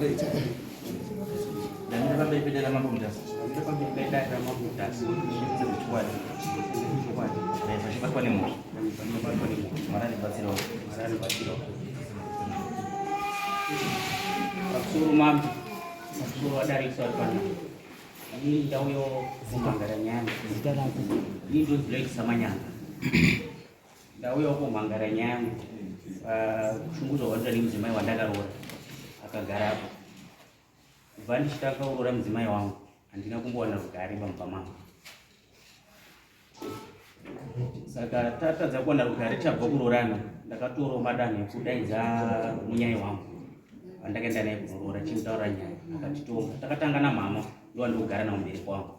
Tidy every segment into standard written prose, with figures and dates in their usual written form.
Right. Ndamira pamberi pedare raMambo Mutasa. Ndamira pamberi pedare raMambo Mutasa. Chokwadi. Chokwadi. Vachibatwa nemhosva. Vachibatwa nemhosva. Mwari andibatsirawo. Mwari andibatsirawo. Pamusoro mambo. Pamusoro vadarisa vari pano. Ini ndauyo kumhangara nyaya. Zita rako? Ini ndonzi Lloyd Samanyanga. Ndauyawo kumhangara nyaya yangu. Ah, kushungudzwa kwandinoita nemudzimai wandakaroora akagarapo. Kubva ndichitanga kuroora mudzimai wangu handina kumbowana rugare pamba mangu. Saka tatadza kuwana rugare tichabva kuroorana ndakatorawo madanho ekudaidza munyai wangu wandakaenda naye kunoroora chimutaura nyaya akatitonga. Takatanga namama ndowandikugara nawo mberi kwangu.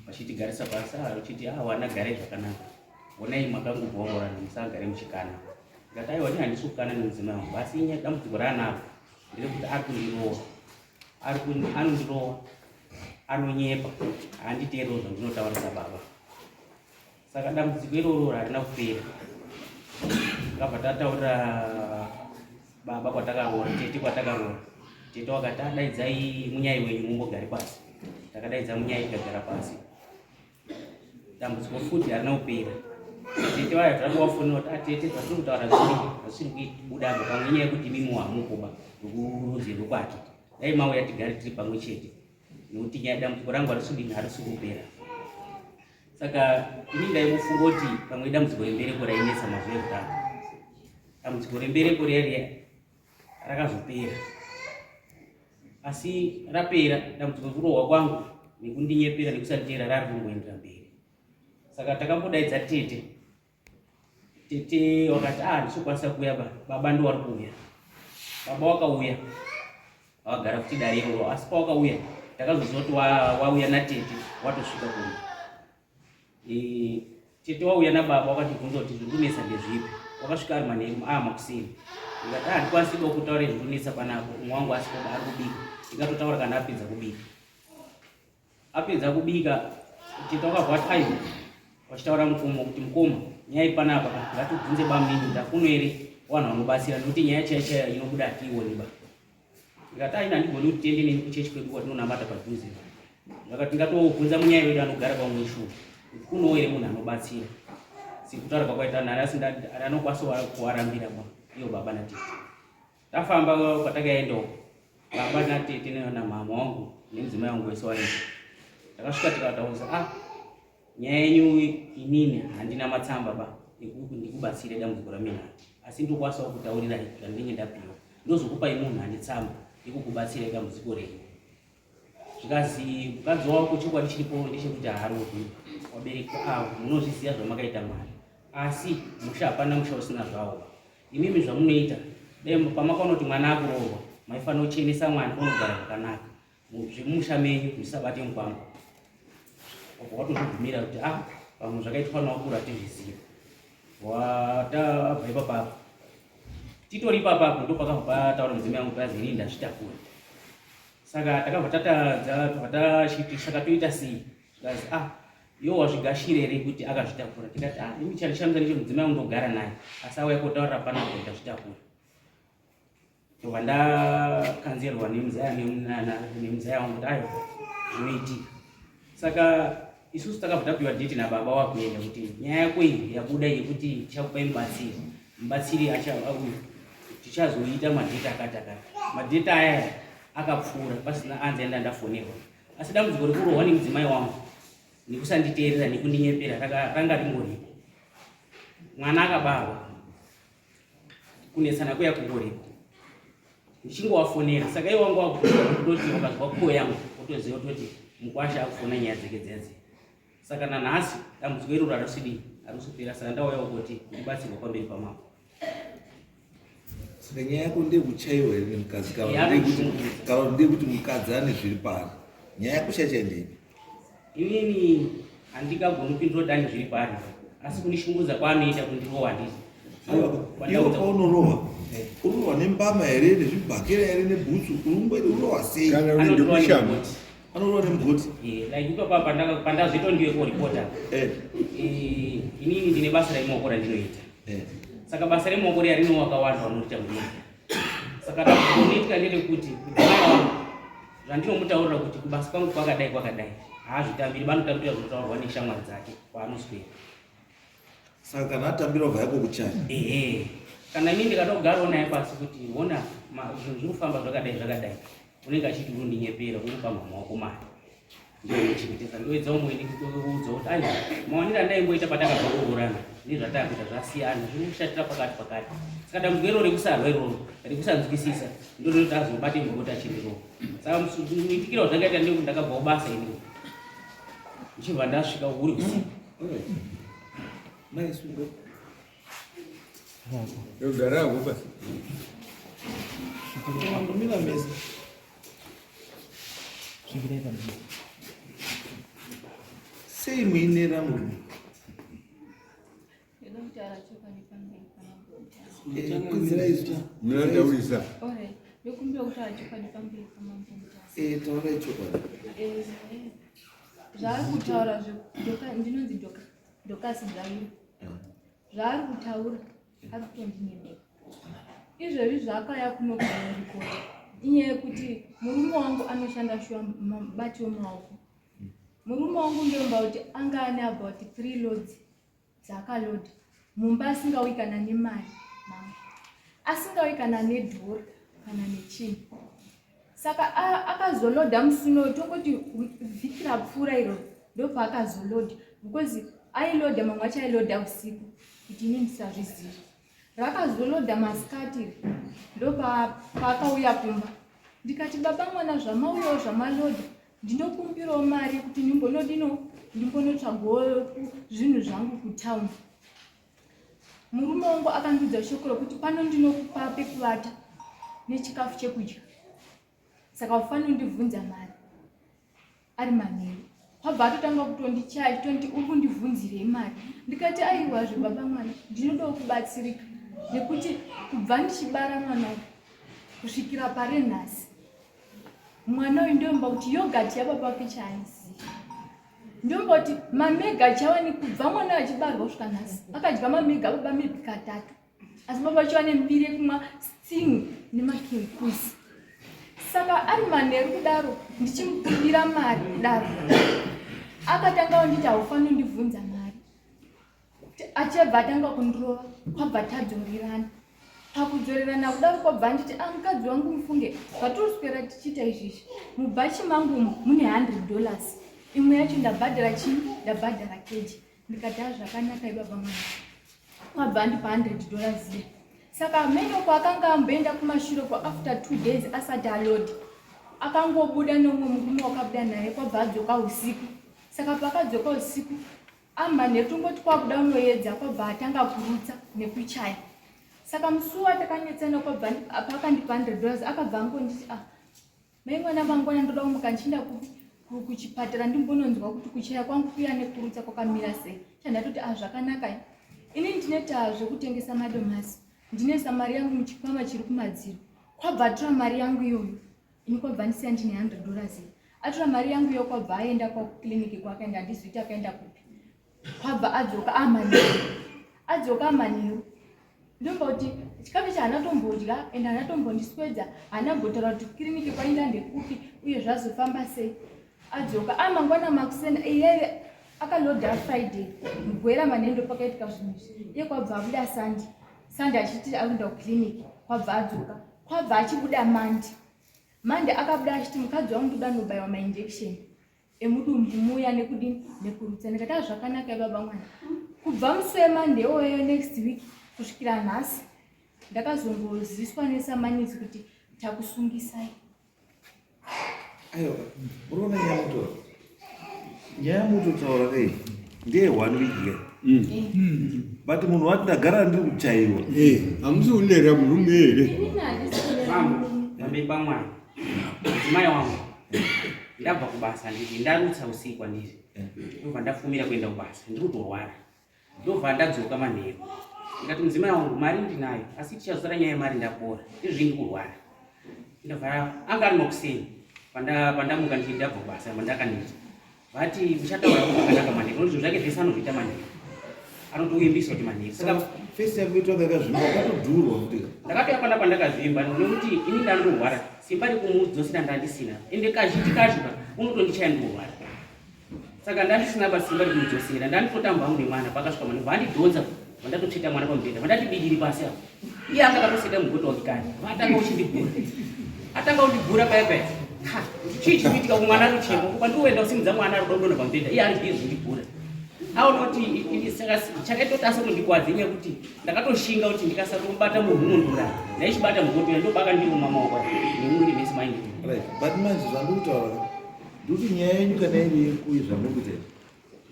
Vachitigarisa pasi ah, vachiti ah, wana garai zvakanaka honai makangobvaroorana musagare muchikana. Ndikati aiwa ini handisi kukana nemudzimai wangu asi inyaya dambudziko raanaro nderekuti ari kundirowa anondirowa anonyepa handiteerero zvandinotaura sababa. Saka dambudziko iroro harina kupera. Takabva tataurira baba kwatakaroora, tete kwatakaroora. Tete wakati adaidzai munyai wenyu mumbogare pasi. Takadaidza munyai tikagara pasi. Dambudziko futi harina kupera. Tete vaya takuvafonera kuti atete zvatiri kutaura zviri hazvisiri kubuda apa pamwe inyaya yekuti imimi hamupo ba rurudzi rwekwake. Dai mauya tigare tiri pamwe chete nekuti nyaya dambudziko rangu harisi kudini harisi kupera. Saka ini ndaimufunga kuti pamwe dambudziko rembereko rainetsa mazuva ekutanga. Dambudziko rembereko riya riya rakazopera. Asi rapera dambudziko rekurohwa kwangu nekundinyepera nekusanditeera rari kungoendera mberi. Saka takambodaidza tete. Tete wakati ah handisi kuuya ba baba ndo wari kuuya. Baba wakauya wakagara futi dare iroro asi pawakauya ndakazoziva kuti wauya natete watosvika kuno. E, tete wauya nababa wakatibvunza kuti zviri kunetsa ndezvipi. Wakasvika ari manheru ah makuseni. Ndikati ah handikwanisi ba kutaura zviri kunetsa panapa umwe wangu asipo ari kubika. Ndikatotaura kana apedza kubika. Apedza kubika tete wakabva wati aiwa wachitaura mukoma kuti mukoma nyaya iri panapa ka ngatibvunze bamunini kuti akuno here vanhu vanobatsira nekuti nyaya chaiyo chaiyo inobuda hatiioni ba. Ndikati aina handigoni kuti tiende neni kuchechi kwedu kwatinonamata padhuze. Ndakati ngatobvunza munyaya wedu anogara pamwe shuwa kuti kunowo here munhu anobatsira. Sekutaura kwakwaita nhari asi anokwanisa kuwarambira ba iyo baba natete. Tafamba kwatakaenda uko baba natete namama wangu nemudzimai wangu wese waenda. Takasvika tikataudza ah nyaya yenyu inini handina matsamba ba ekuti ndikubatsire dambudziko raminaro asi ndokwanisawo kutaurirai zvandinenge ndapiwa ndozokupai munhu ane tsamba yekukubatsirai dambudziko renyu. Zvikazi mukadzi wako chokwadi chiripo ndechekuti haarohwi wabereki avo munozviziva zvamakaita Mwari asi musha hapana musha usina zvawo. Imimi zvamunoita dai pamakaona kuti mwana akuroorwa maifanira kuchenesa mwana unogara zvakanaka zvemumusha menyu zvisabate mukwambo wabva watozvibvumira kuti ah pamwe zvakaitwa nawakuru hatizvizivi watabva ipapapo titori ipapapo ndopakabva pataura mudzimai wangu pazi inini ndazvitakura saka takabva tatadza tobva tachiti saka toita sei zvikanzi ah Iwe wazvigashira here kuti akazvitakura? Tikati ah, imi chandishamisa neche mudzimai wangu ndogara naye asi auya kotaurira panapa kuti ndazvitakura. Ndobva ndakanzerwa nemuzaya nemuzaya wangu kuti aiwa zvinoitika. Saka isusu takabva tapiwa date nababa wakuenda kuti nyaya yako iyi yabuda yekuti tichakupai mubatsiri mubatsiri achauya tichazoita madheti akati akati madheti aya akapfuura pasina anzi enda ndafonerwa Asi dambudziko rekurohwa nemudzimai wangu nekusanditeerera nekundinyepera ranga ringoripo. Mwana akabarwa kunetsana kuya kungoripo. Ndichingovafonera saka iye wangu wakutoti wakazwa kuo yangu wotoziva kutoti mukwasha akufona nyaya dzeke dziya dziya. Saka nanhasi dambudziko iroro harisidii harisipera saka ndauyawo kuti ndibatsirwe pamberi pamambo. Saka nyaya yako ndeyekuchaiwa here nemukadzi kana ndeyekuti mukadzi ane zviri paari? Nyaya yako chaichai ndeipi? Inini handingagoni kupindura kuti ane zviri paari, asi kundishungurudza kwaanoita kundirohwa handiti. Iwe paunorohwa unorohwa nembama here nezvibhakera here nebhutsu unorohwa sei? Anorohwa nemugoti. Anorohwa nemugoti. Like ipapa pandazoitwa ndiwe koripota. Eh. Inini ndine basa remaoko randinoita. Eh. Saka basa remaoko riya rine wakawanda vanoita munyika. Saka dambudziko rinoitika nderekuti mudzimai wangu zvandinomutaurira kuti kubasa kwangu kwakadai kwakadai haazvitambiri, vanotambira zvinotaurwa neshamwari dzake kwaanoswera. Saka kana atambira obva yako kuchaya. Ehe, kana ini ndikada kugarawo naye pasi kuti hona zvinhu zviri kufamba zvakadai zvakadai, unenge achiti uri kundinyepera, uri kupa mhamha wako mari ndochengetesa. Ndoedza umwe kuudza kuti aiwa, mawaniro andaimboita patakabva kuroorana nezvatakuita zvasiyana, zviri kushatira pakati pakati. Saka dambudziko iroro rekusarwa iroro rekusanzwisisa ndo rinoti azobate mugota achindirova. Saka muitikiro wazvakaita ndekuti ndakabva kubasa ini ndichibva ndasvika uri usiku. Sei muinera murume? Munotaurisa. Taurai chokwadi. Zvaari kutaura ndinonzi Dokasi Dzairo. Zvaari kutaura ari kutondinyemera. Izvezvi zvaakauya kuno kunorikora inyaya yekuti murume wangu anoshanda shuwa mubati wemaoko. Murume wangu ndomba kuti anga ane about 3 loads dzaakaloda mumba asingauyi kana nemari mama, asingauyi kana nedhora kana nechinhu. Saka akazoloda musi unoyu, tongoti vhiki rapfuura iro ndopaakazoloda, because ailoda mamwe acho ailoda usiku kuti ini ndisazviziva. Rakazoloda masikati ndopaakauya kumba, ndikati baba mwana zvamauyawo zvamaloda ndinokumbirawo mari yekuti ndimbonodino ndimbonotsvagawo zvinhu zvangu kutown. Murume wangu akandiudza shoko rokuti pano ndinokupa pekuvata nechikafu chekudya, saka ufanira kundibvunza mari ari manheru. Kwabva atotanga kutondichaya achitonditi uri kundibvunzirei mari. Ndikati aiwazve baba mwana, ndinodawo kubatsirika nekuti kubva ndichibara mwana uyu kusvikira pari nhasi mwana uyu ndomba kuti yogati yababa wake chaaiziva, ndomba kuti mamega chawani kubva mwana achibarwa kusvika nhasi akadya mamega baba maybe katatu, asi baba vacho vane mbiri yekumwa sting nemakinkusi. Saka ari manheru kudaro ndichimukumbira mari kudaro akatanga kunditi haufaniri kundibvunza mari, achibva atanga kundirova kwabva tadzorerana. Pakudzorerana kudaro kwabva anditi ah, mukadzi wangu mufunge zvatiri tichiita izvizvi mubhachi mangu umu mune $100, imwe yacho ndabhadhara chii, ndabhadhara keji. Ndikati ah, zvakanaka ibaba mwana, kwabva andipa $100 iya. Saka meno kwaakanga amboenda kumashure kwa after 2 days asati alodi, akangobuda neumwe murume wakabuda naye kwabva adzoka usiku. Saka paakadzoka usiku amanheru tongoti kwakuda unoedza kwabva atanga kurutsa nekuchaya. Saka musi watakanetsana kwabva paakandipa $100 akabva angonditi ah, mai mwana mangwana ndoda kumuka ndichienda kuchipatara ndimbononzwa kuti kuchaya kwangu kuya nekurutsa kwakamira sei. Chandatoti ah, zvakanaka ini ndinoita zvekutengesa madomasi, ndinoisa mari yangu muchikwama chiri kumadziro. Kwabva atora mari yangu iyoyo ini kwabva ndisiya ndine $100 iyi. Atora mari yangu iyo kwabva aenda kwakliniki kwakaenda, handizivi kuti akaenda kupi. Kwabva adzoka amanheru, adzoka amanheru ndomba kuti chikafu ichi haana tombodya ende haana tombondiswedza, haana mbotaura kuti kiriniki kwaenda ndekupi uye zvazofamba sei. Adzoka amangwana makuseni iye akaloda Friday mugwera manhendo pakaitika zvinhu izvi, iye kwabva abuda Sunday, Sunday achiti akuenda kukiriniki, kwabva adzoka kwabva achibuda Monday. Monday akabuda achiti mukadzi wangu ndoda nobaiwa mainjection emudumbu muya nekudini nekurutsa. Ndikati ah, zvakanaka ibaba mwana. Kubva musi weMonday iwoyo next week kusvikira nhasi ndakazongoziswa nesamanisi kuti takusungisai. Aiwa, munoona nyaya mutora nyaya mutotaura kai ndeye 1 week ke, but munhu wati ndagara ndiri kuchaiwa. Hamusi kunera murume here? Inini handisi kunera Mama, murume. pamberi pamwana mudzimai wangu ndabva kubasa, nditi ndarutsa usiku anditi ndobva ndafumira kuenda kubasa, ndiri kutorwara. Ndobva ndadzoka manheru ndikati mudzimai wangu mari ndinayo asi tichazosara nyaya yemari ndapora, izvi ndiri kurwara. Ndobva anga ari makuseni pandamuka ndichiti ndabva kubasa mandakaneta, vati uchataura zvakanaka manheru, zvinhu zvake zvese anozviita manheru. Anotovimbisa kuti manheru. Saka face yako itwanga yakazvimba wakatodhurwa futi. Ndakatouya panapa ndakazvimba nekuti ini ndandorwara simba rekumudzosera ndandisina ende kazhinji kacho ka unotondichaya ndorwara saka ndandisina pasimba rekumudzosera ndanditotamba hangu nemwana pakasvika mwana vandidhonza vandatotsveta mwana pamubhedha vandati bidiri pasi apo iye anga akatoseta mugoto wake kare vatanga uchindigura atanga kundigura paya paya chii chikuitika kumwana ari kuchema pandikuenda kusimudza mwana ari kuda kudonha pamubhedha iye ari bhizi kundigura aona kuti saka chakaita kuti asatondikwadza inyaya yekuti ndakatoshinga kuti ndikasatomubata muhunondura ndaichibata mugoto ndobaka ndiruma maoko nemwiri mese maindiruma but manje zvandikutaura ndikuti nyaya yenyu kana iri yekuyi zvamuri kuita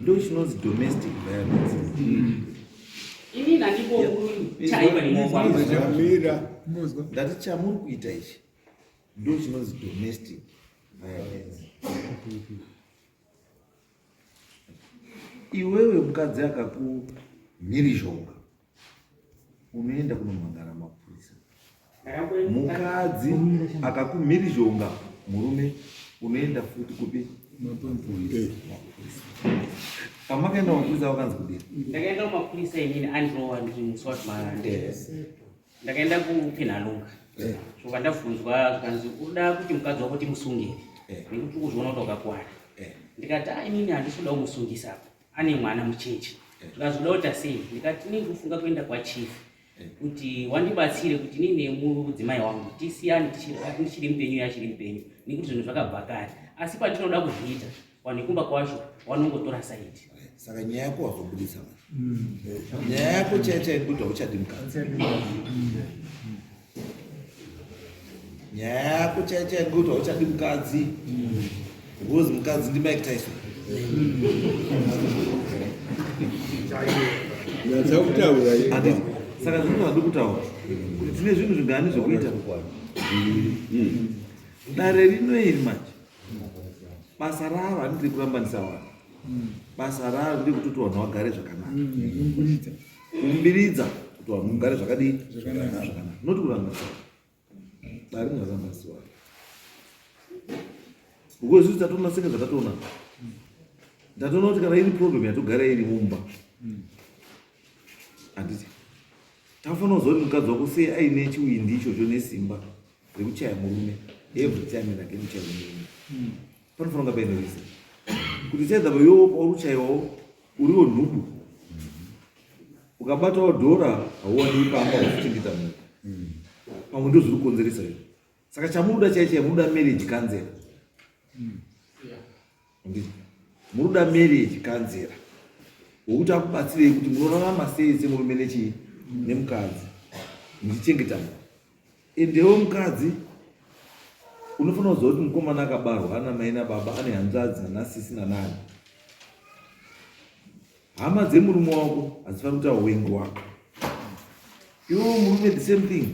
ndo chinonzi domestic violence inini handikochaiva nemaoko angu ndati chamuri kuita ichi ndo chinonzi domestic violence iwewe mukadzi akakumhirizhonga unoenda kunomhangara mapurisa mukadzi akakumhirizhonga murume unoenda futi kupi mapurisa pamakaenda mapurisa vakanzi kudii ndakaenda kumapurisa inini andirowa ndiri musi wati marande ndakaenda kupenhalonga eh. zvobva ndabvunzwa zvikanzi uda kuti mukadzi wako timusungire eh. nekuti ukuzviona kuti wakakwana eh. ndikati a inini handisi kuda kumusungisa apa ane mwana mucheche zvikanzi uda kuita sei ndikati inini ndikufunga kuenda kwachief kuti wandibatsire kuti inini nemudzimai wangu tisiyane ndichiri mupenyu iye achiri mupenyu nekuti zvinhu zvakabva kare asi pandinoda kuzviita Vanhu vekumba kwacho vanongotora side. Saka nyaya yako wazobudisa manje. Nyaya yako chaiyo chaiyo kuti hauchadi mukadzi. Nyaya yako chaiyo chaiyo kuti hauchadi mukadzi. Because mukadzi ndi Mike Tyson. Nyatsa kutaura. Handiti. Saka zvinhu zvandiri kutaura kuti tine zvinhu zvingani zvekuita. Dare rino iri manje basa raro handiri kurambanisa vanhu basa raro ndiri kutoti vanhu vagare zvakanaka mm, kumbiridza kuti vanhu mugare zvakadii zvakanaka not kurambanisa dare rinorambanisa vanhu because isusu tatoona senge zvakatoona ndatoona kuti kana iri problem yatogara iri mumba handiti tafanira kuziva kuti mukadzi wako sei aine chiwindi ichocho nesimba rekuchaya murume every time and again kuchaya murume hmm. panofanira kunga paine reason kuti chaidza iwewo pauri kuchaiwawo uriwo nhubu ukabatawo dhora hauwani pamba uchichengeta munhu hmm. pamwe ndo zviri kukonzeresa izvo saka chamunoda chai chai munoda marriage kanzera hmm. Munoda marriage kanzera wokuti akubatsirei kuti munorarama sei semurume nechii nemukadzi muchichengeta munhu Endewo mukadzi unofanira kuziva kuti mukomana akabarwa ana mai nababa ane hanzvadzi nanasisi nanani. Hama dzemurume wako hadzifaniri kuita uwengi wako. Iwewo murume the same thing.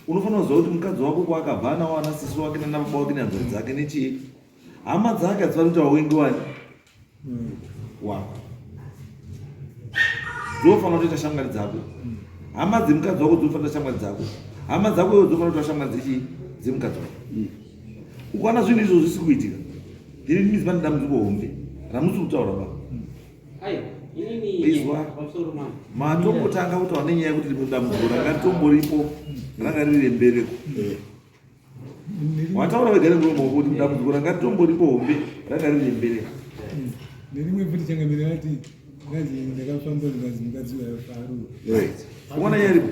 Unofanira kuziva kuti mukadzi wako kwaakabva anawo ana sisi wake nana baba wake nehanzvadzi dzake nechii. Hama dzake hadzifaniri kuita uwengi wani wako dzofanira kutoita shamwari dzako hama dzemukadzi wako dzofanira kuita shamwari dzako hama dzako iwe dzofanira kuita shamwari dzechii dzemukadzi wako mm. ukaona zvinhu izvo zvisi kuitika then it means pane dambudziko hombe ramusi kutaura ba izwa matombotanga kutaura nenyaya yekuti rimwe dambudziko ranga ritomboripo ranga riri rembereko eh. wataura wega nemuromo wako kuti dambudziko ranga ritomboripo hombe ranga riri rembereko nerimwe futi changamire vati ngazi ndakafamba zvikanzi mukadzi uyo afaru uona nyaya iripo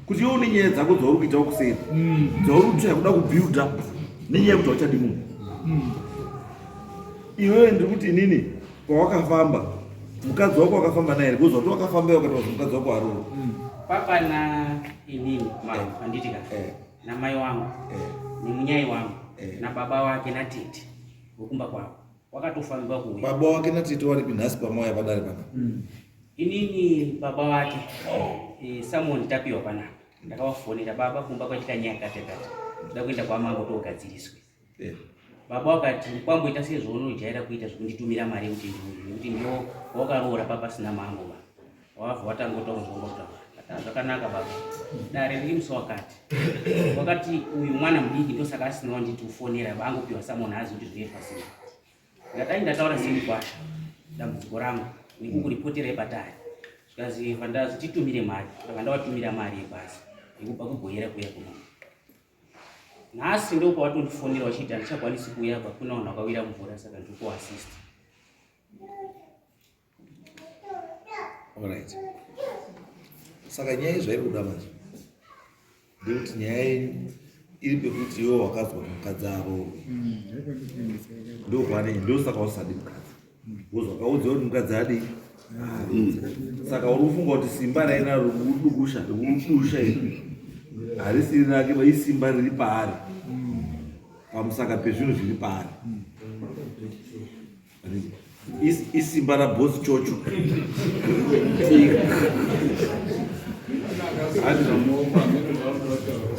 kuti iwe une nyaya dzako dzauri kuitawo kuseri mm. dzauri kutsvaya kuda kubuilda nenyaya yekuti hauchadi munhu mm. iwewe ndiri kuti inini kwawakafamba mukadzi wako wakafamba naye because wati wakafamba iwe ukati mukadzi wako aroo mm. papa na inini ma handiti ka eh. Namai wangu eh. nemunyai wangu eh. nababa wake natete wekumba kwavo wakatofamba kuuya baba wake natete waripi nhasi pamauya padare pana mm. Inini baba wake oh. E, Samon tapiwa panapa ndakavafonera baba kumba kwaitika nyaya kati kati ndoda kuenda kwamambo togadziriswe yeah. Baba wakati kwamboita sezvaunojaira kuita zvekunditumira mari yekuti ndiuye nekuti ndio wakaroora papa sina mambo ba wabva watanga kutaura zvawanga kutaura ata zvakanaka baba dare riri musi wakati wakati uyu mwana mudiki ndosaka asina wanditi ufonera vangopiwa samona azi kuti zvinoitwa sei ndadai ndataura seni kwasha dambudziko rangu nekukuripoterai patari. Zvikazi vandazi titumire mari, ndabva ndavatumira mari yebhasi yekubva kugoyera kuya kuno. Nhasi ndopawatondifonera wachiti handichakwanisi kuuya apa kuna vanhu vakawira mvura saka ndiri kuasist. Alright. Saka nyaya zvairi kuda manje ndekuti nyaya yenyu iri pekuti iwe wakazwa kuti mukadzi aroorwe ndokwane ndosaka usadi mukadzi because wakaudziwa kuti mukadzi adii saka uri kufunga kuti simba rainaro rikudukusha rikudusha iri harisiri rake isimba riri paari pamusaka pezvinhu zviri paari Isimba raboss chocho.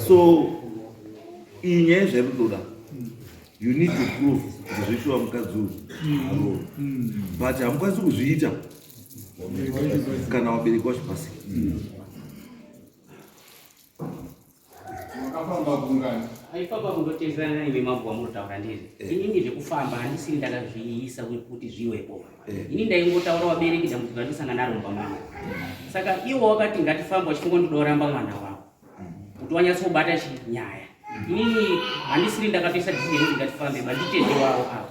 So iyi nyaya zvairi kutoda you need to prove kuti zveshuwa mukadzi uyu aroora but hamukwanisi kuzviita kana wabereki wacho pasina. Makafamba kungani? Aifamba kundotezerana nemi mambo wamunotaura ndizvo. Eh. Inini zvekufamba handisiri ndakazviisa kuti zviwepo. Eh. Ini ndaingotaura wabereki dambudziko randisanga naro mumba mangu. Saka iwo wakati ngatifamba wachifunga ndoda kuramba mwana wavo. Kuti wanyatsobata chinyaya. Inini handisiri ndakatoisa decision yekuti ngatifambe but nditete wavo avo.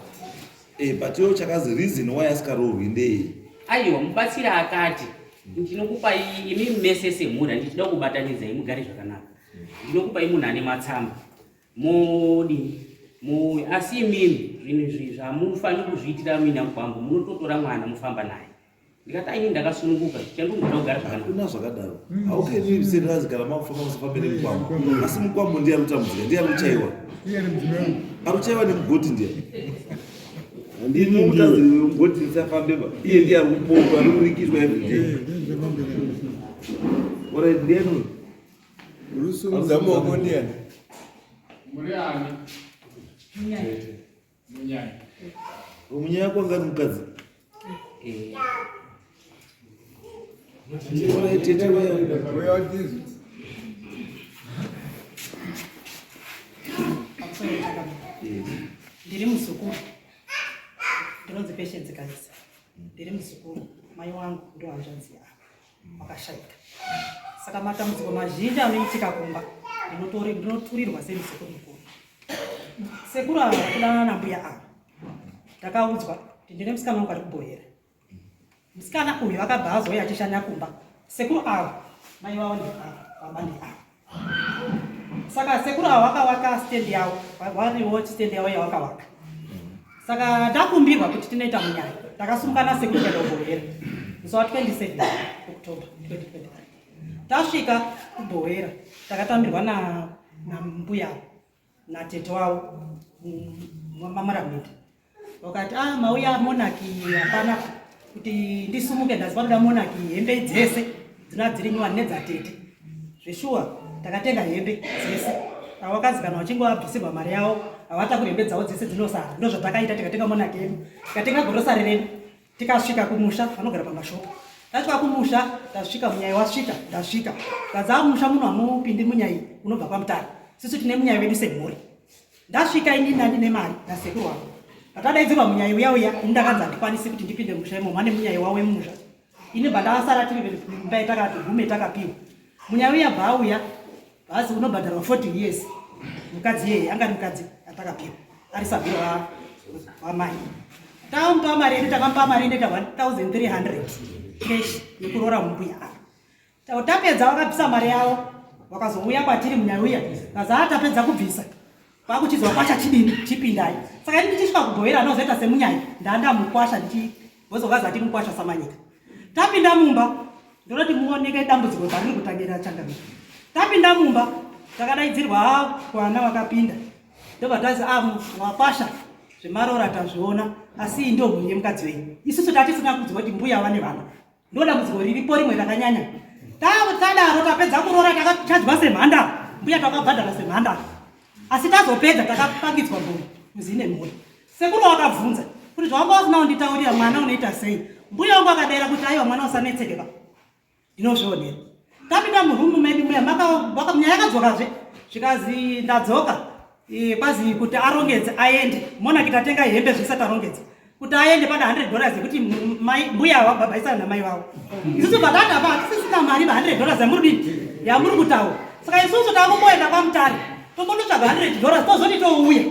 Eh, but iwo chakazi reason why asikaroorwi ndei? Aiwa mubatsiri akati ndinokupai imi mese semhuri handichida kubatanidzai mugare zvakanaka ndinokupai munhu ane matsamba modini mo asi imimi zvinhu izvi zvamufaniri kuzviitira muina mukwambo munototora mwana mofamba naye ndikati aini ndakasununguka chandinoda kugara zvakanaka hakuna zvakadaro haukenisererazi kana makufamba musafambe nemukwambo asi mukwambo ndiye ari kutambudzika ndiye ari kuchaiwa ari kuchaiwa nemugoti ndiye ndini mukadzi mugoti ndisafambe ba iye ndiye ari kupondwa ari kurikiswa everyday orit ndiyani uyu Rusimudza maoko ndiyani? Muri ani? Munyai. Munyai kwanga ari mukadzi. Eh. Orit tete wewe. Uya tizi. Ndiri muzukuru, ndinonzi Patience Kaisa. Ndiri muzukuru, mai wangu ndo hanzvadzi yavo vakashaika. Saka matambudziko mazhinji anoitika kumba ndinoturirwa semuzukuru mukuru. Sekuru ava vakudanana nambuya ava, ndakaudzwa kuti ndine musikana wangu ari kubohera. Musikana uyu akabva azouya achishanya kumba. Sekuru ava mai vavo ndeava, baba ndeava. Saka sekuru ava vakavaka stand yavo, variwo stand yavo yavakavaka. Saka ndakumbirwa kuti tinoita munyaya. Ndakasumuka nasekuru kuenda kuBohera musi wa 27 October 2023. Tasvika kuBohera takatambirwa na nambuya natete wavo mamuramende vakati ah mauya monaki hapana kuti ndisumuke ndazi vanoda monaki hembe dzese dzina dziri nyowani nedzatete zveshuwa takatenga hembe dzese awakazi kana vachinge vabvisirwa mari yavo havatakuri hembe dzavo dzese dzinosara ndozvatakaita tikatenga monaki yedu tikatenga gorosari redu tikasvika kumusha vanogara pamashopo tasvika kumusha tasvika munyai wasvika ndasvika kazaa musha muno hamupindi munyai unobva kwamutare sisu tine munyai wedu semhuri ndasvika ini ndandine mari nasekuru wangu patadaidzirwa munyai uya uya ini ndakanzi handikwanisi kuti ndipinde musha imomo ane munyai wawe mumusha ini bva ndasara tiri mumba yetakati gume takapiwa munyai uya bva auya bhazi unobhadharwa 40 years mukadzi iyeye anga ari mukadzi atakapiwa ari sabhira wamai tamupa mari yedu takamupa mari inoita 1300 cash yekuroora mumbuya ava tapedza vakabvisa mari yavo vakazouya kwatiri munyai uya kaza tapedza kubvisa kwakuchizwa kwasha chidini chipindai saka ini ndichisvika kugoera anozoita semunyai ndandamukwasha ndichi vozokazi ati mukwasha samanyika tapinda mumba ndinoti muoneke dambudziko pariri kutangira changamire tapinda mumba takadaidzirwa kwana wakapinda ndobva tazi ah wakwasha zvemarora tazviona asi iyi ndo mhuri yemukadzi wenyu isusu tatisina kudzwa kuti mbuya vane vana ndo dambudziko riripo rimwe rakanyanya tadaro tapedza kuroora takachajwa semhandara mbuya takabhadhara semhandara asi tazopedza takapangidzwa mhuri kuzi ine mhuri sekuru wakabvunza kuti zvawanga usina kunditaurira mwana unoita sei mbuya wangu akadaira kuti aiwa mwana usanetseke ba ndinozvionera tapinda murumu medu muya nyaya yakadzokazve zvikazi ndadzoka kwazi kuti arongedze aende monaki tatenga hembe zvese tarongedza. Kuti aende pada 100 dollars yekuti mbuya vabhaisana namai vavo. Isusu patati apa hatisisina mari va 100 dollars yamuri dini yamuri kutaura. Saka isusu takumboenda kwaMutare tombonotsvaga 100 dollars tozoti touya.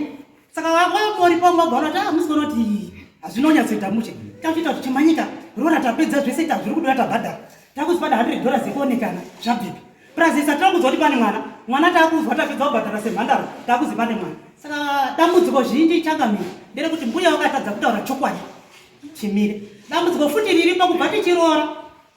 Saka vakomoripo vabva vanoti ah musi kuona kuti hazvinonyatsoita mushe. Takuita kuti chimanyika rora tapedza zvese tazviri kudiwa tabhadhara. Takuzi pada 100 dollars yekuonekana zvabvepi. Plus isa takuudzwa kuti pane mwana. Mwana takuudzwa tapedza kubhadhara semhandara takuzi pane mwana. Saka dambudziko zhinji changamire nderekuti mbuya vakatadza kutaura chokwadi chimire. Dambudziko futi riripo kubva tichiroora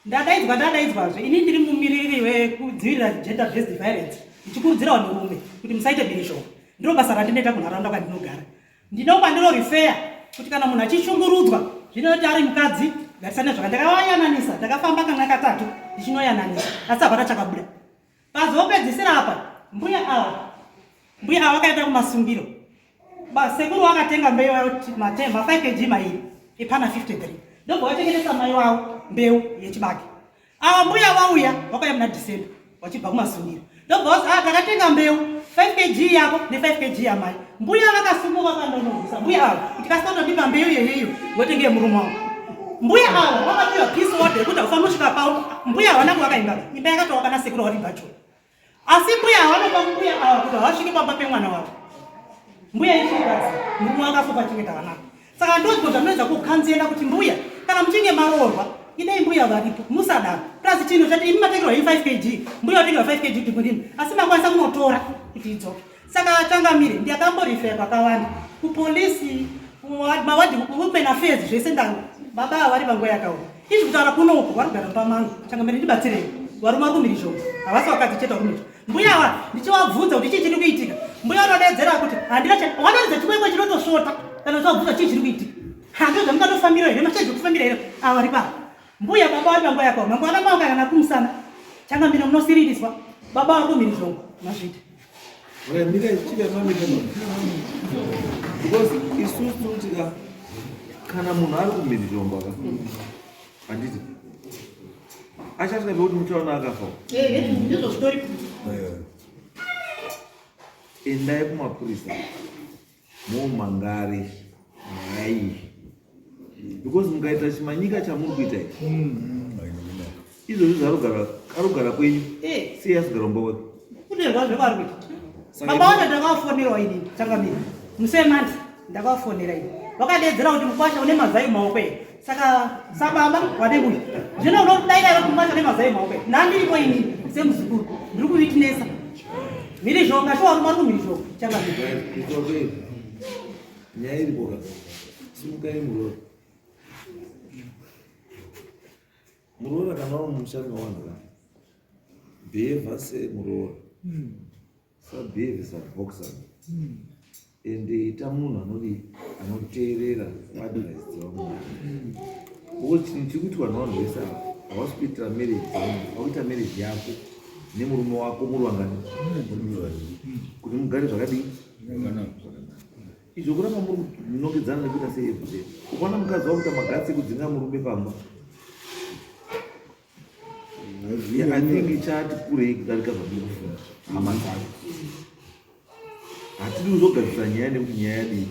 ndadaidzwa ndadaidzwazve ini ndiri mumiririri wekudzivirira gender based violence ndichikurudzira vanhurume kuti musaite mhirizhonga. Ndiro basa randinoita kunharaunda kwandinogara. Ndino kwandinorifeya kuti kana munhu achishungurudzwa zvinoti ari mukadzi garisane zvaka ndakavayananisa ndakafamba kamwe katatu ndichinoyananisa asi hapana chakabuda pazopedzisira apa mbuya ava mbuya ava vakaenda kumasungiro sekuru vakatenga mbeu ma 5 kg mairi epana 53 ndobva vachengetesa mai wavo mbeu yechibage Ava mbuya vauya vakauya muna December vachibva kumasungiro ndobva vazi ah takatenga mbeu 5 kg yako ne 5 kg yamai. Mbuya vakasumuka vakandonovhisa mbuya ava kuti kasika kutondipa mbeu yeyeyo ngotenge yemurume wangu. Mbuya ava vakapiwa peace order yekuti haufaniri kusvika pao. Mbuya havana kuvaka imba imba yakatoaka nasekuru vari bhacho. Asi mbuya vanopa mbuya ava kuti havasviki pamba pemwana wavo. Mbuya ichikadzi murume wakafa pachengeta vana. Saka ndozvo zvanoedza kukanzela kuti mbuya kana muchinge maroorwa idai mbuya varipo musadaro. Plus chinhu chati imi matengerwa imi 5 kg mbuya vatengerwa 5 kg kuti murimi asi makwanisa kunotora kuti idzoke. Saka changamire ndakamborifeya kwakawanda kupolisi mawadhi women affairs zvese ndangu baba ava vari panguva yakaoma izvi kutaura kuno uku vari kugara mumba mangu changamire ndibatsirei varume vari kumhirizhonga havasi vakadzi chete vari kumhirizhonga mbuya ava ndichivabvunza kuti chii chiri kuitika mbuya vanodeedzera kuti handina vanoridza chikwekwe chinotosvota kana uchivabvunza chii chiri kuitika handizvo zvamungatofambira here machii zvekufambira here ava vari paa Mbuya baba vari panguva yakaoma mangwana manga kana kumusana changamire munosiririswa baba vari kumhirizhongo mazvita. Mira ichida mami because isusu tinotika kana munhu ari kumhirizhongo aka handiti achasvika pekuti muchaona akafa ndizvo zvitori endai kumapurisa momangare nyaya iyi because mukaita chimanyika chamuri kuita ichi izvozvi zvaarogara arogara kwenyu eh. sei asigara kumba kwake kunerwa zvevari kuita baba vacho ndakavafonerawo ini changamire musemandi ndakavafonera ini vakadeedzera kuti mukwasha une mazai mumaoko here saka sababa wane uyu zvino unodaira kuti mukwasha une mazai mumaoko here ndandiripo ini semuzukuru ndiri kuwitinesa mhirizhonga shuwa varume vari kumhirizhonga changamire nyaya iripo ka simukai muroora muroora kana uri mumusha mewanhu ka bhevha semuroora sabhevhe saboxer ende ita munhu anodii anoteerera advice dzevamwe because chinhu chiri kuitwa nevanhu vese ava havasi kuitira marriage dzevanhu vakuita marriage yako nemurume wako muri vangani kuti mugare zvakadii izvo kuramba muri kunongedzana nekuita sei everyday ukaona mukadzi wakuita magatsi ekudzinga murume pamba I think ichati kurei kudarika zvandiri kufunga hama dzangu hatidi kuzogadzisa nyaya nekuti nyaya yadii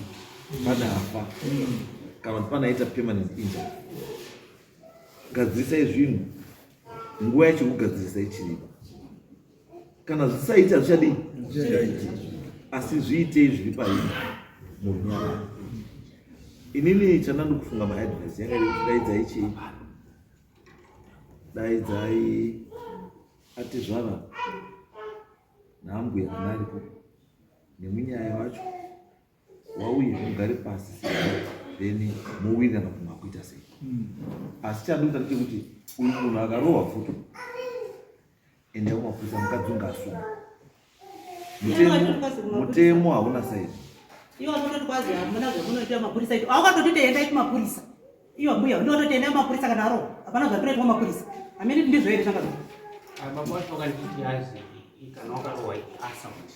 pane afa kana kuti pane aita permanent injury gadzirisai zvinhu nguva yacho kugadzirisa ichiripo kana zvisaiti hazvichadii asi zviitei zviri paii murunyararo inini chandandikufunga maadvice yanga iri kuti daidzai chii daidzai atezvara naambuya kana aripo nemunyaya wacho wauye mugare pasi then mowirirana kuti makuita sei asi chandikuita ndechekuti uyu munhu akarohwa futi enda kumapurisa mukadzi unge asunga mutemo hauna saizi iwo anototi kwazi hamuna zvamunoita mapurisa ito awakatoti endai kumapurisa Iyo mbuya ndototi endai kumapurisa kana aro hapana zvatinoitwa mapurisa hamene ndizvo here zvanga ah, baba wacho wakanditi azi kana wakarohwa assault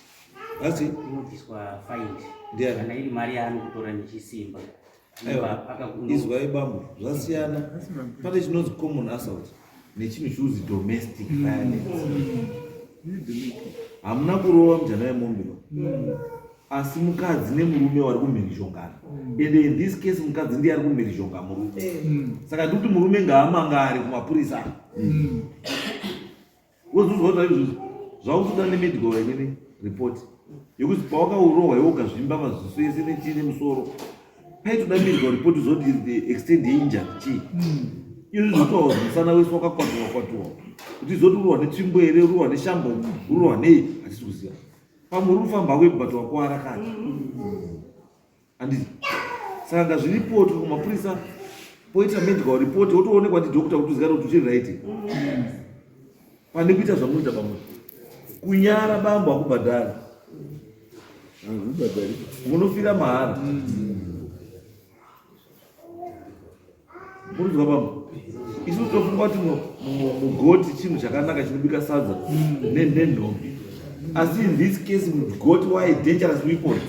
asi inobviswa fine kana iri mari yaanokutora nechisimba izwai bambo zvasiyana pane chinonzi common assault nechinhu chinonzi domestic violence hamuna kurova mujana wemombe ba mm. Asi mukadzi nemurume wari kumhirizhongana. Ende in this case mukadzi ndiye ari kumhirizhonga murume. Saka ndikuti murume ngaamangare kumapurisa. Wozozwa kuti izvozvo zvakutoda nemedical inini report yekuti pawakaurohwa iwe ukazvimba maziso ese nechii nemusoro paitoda medical report zoti the extend yeinjury chii izvi zvotoa musana wese wakakwatuwa kwatuwa kuti zoti urohwa netsvimbo here urohwa neshambo urohwa nei hatisi kuziva pamwe uri kufamba hako but wakuwara kani handiti saka ngazviripotwe kumapurisa poita medical report wotoonekwa ndidokta kuti uzikana kuti uchiri right pane kuita zvamunoita pamwe kunyara bambo akubhadhari munofira mahara Murikuzwa bambo? Isu tofunga kuti mugoti chinhu chakanaka chinobika sadza nenhombi. Asi in this case mugoti why dangerous weapon.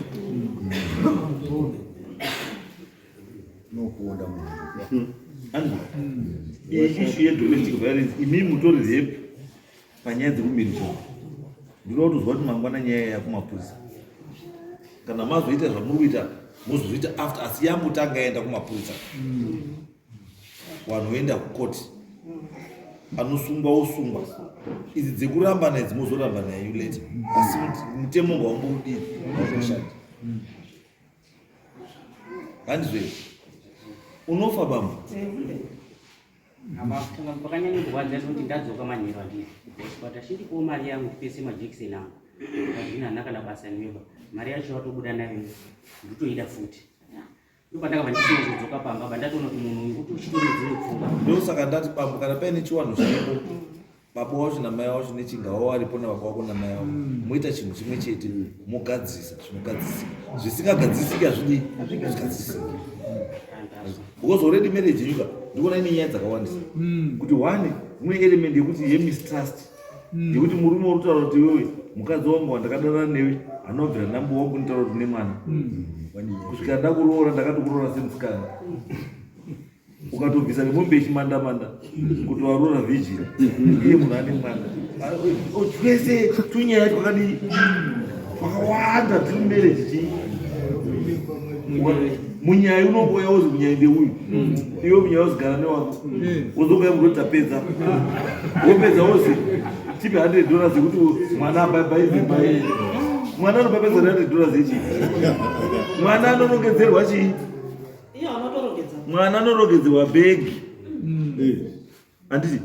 Nokuonda munhu. Andrew. Iyi issue yedomestic violence imi mutori rape panyaya dzekumirizwa. Ndinoda kutozwa kuti mangwana nyaya yakumapurisa. Kana mazoita zvamuri kuita mozozviita after asi yambotanga yaenda kumapurisa vanhu voenda kukoti anosungwa osungwa idzi dzekurambana idzi mozorambana yenyu later asi mutemo ngaumbodii autoshanda handizvo here unofa bambo Pakanyanya kurwadza ndekuti ndadzoka manheru andiri kubva chindipowo mari yangu ndipese majekiseni angu azvina hana kana basa newe mari yacho watobuda nayo ndotoida futi ndopandakabva ndisina kuzodzoka pamba ba ndatoona kuti munhu uyu kuti uchitori nedzimwe pfungwa ndosaka ndati bambo kana paine chiwanhu chiripo baba wacho namai wacho nechingawa waripo nababa wako namai wako moita chinhu chimwe chete mogadzirisa zvinogadzisika zvisingagadzisiki hazvidii hazvigadzisiki because already marriage yenyuka ndikuona ine nyaya dzakawandisa kuti one mune element yekuti yemistrust yekuti murume uri kutaura kuti iwewe mukadzi wangu wandakadanana newe anobvira ndambo wangu nditaura kuti une mwana kusvikira ndakuroora ndakatokuroora semusikana ukatobvisa nemombe yechimandamanda kuti waroora virgin iye munhu ane mwana twese tunyaya twakadii twakawanda tiri mumarriage chii munyaya unongouya wozi munyaya ndeuyu iwe munyaya wozigara newako wozongouya munhu tapedza wopedza wozi tipe 100 dollars yekuti mwana abaibai mwana anobapedza 100 dollars yechii mwana anonongedzerwa chii mwana anorongedzerwa bhegi handiti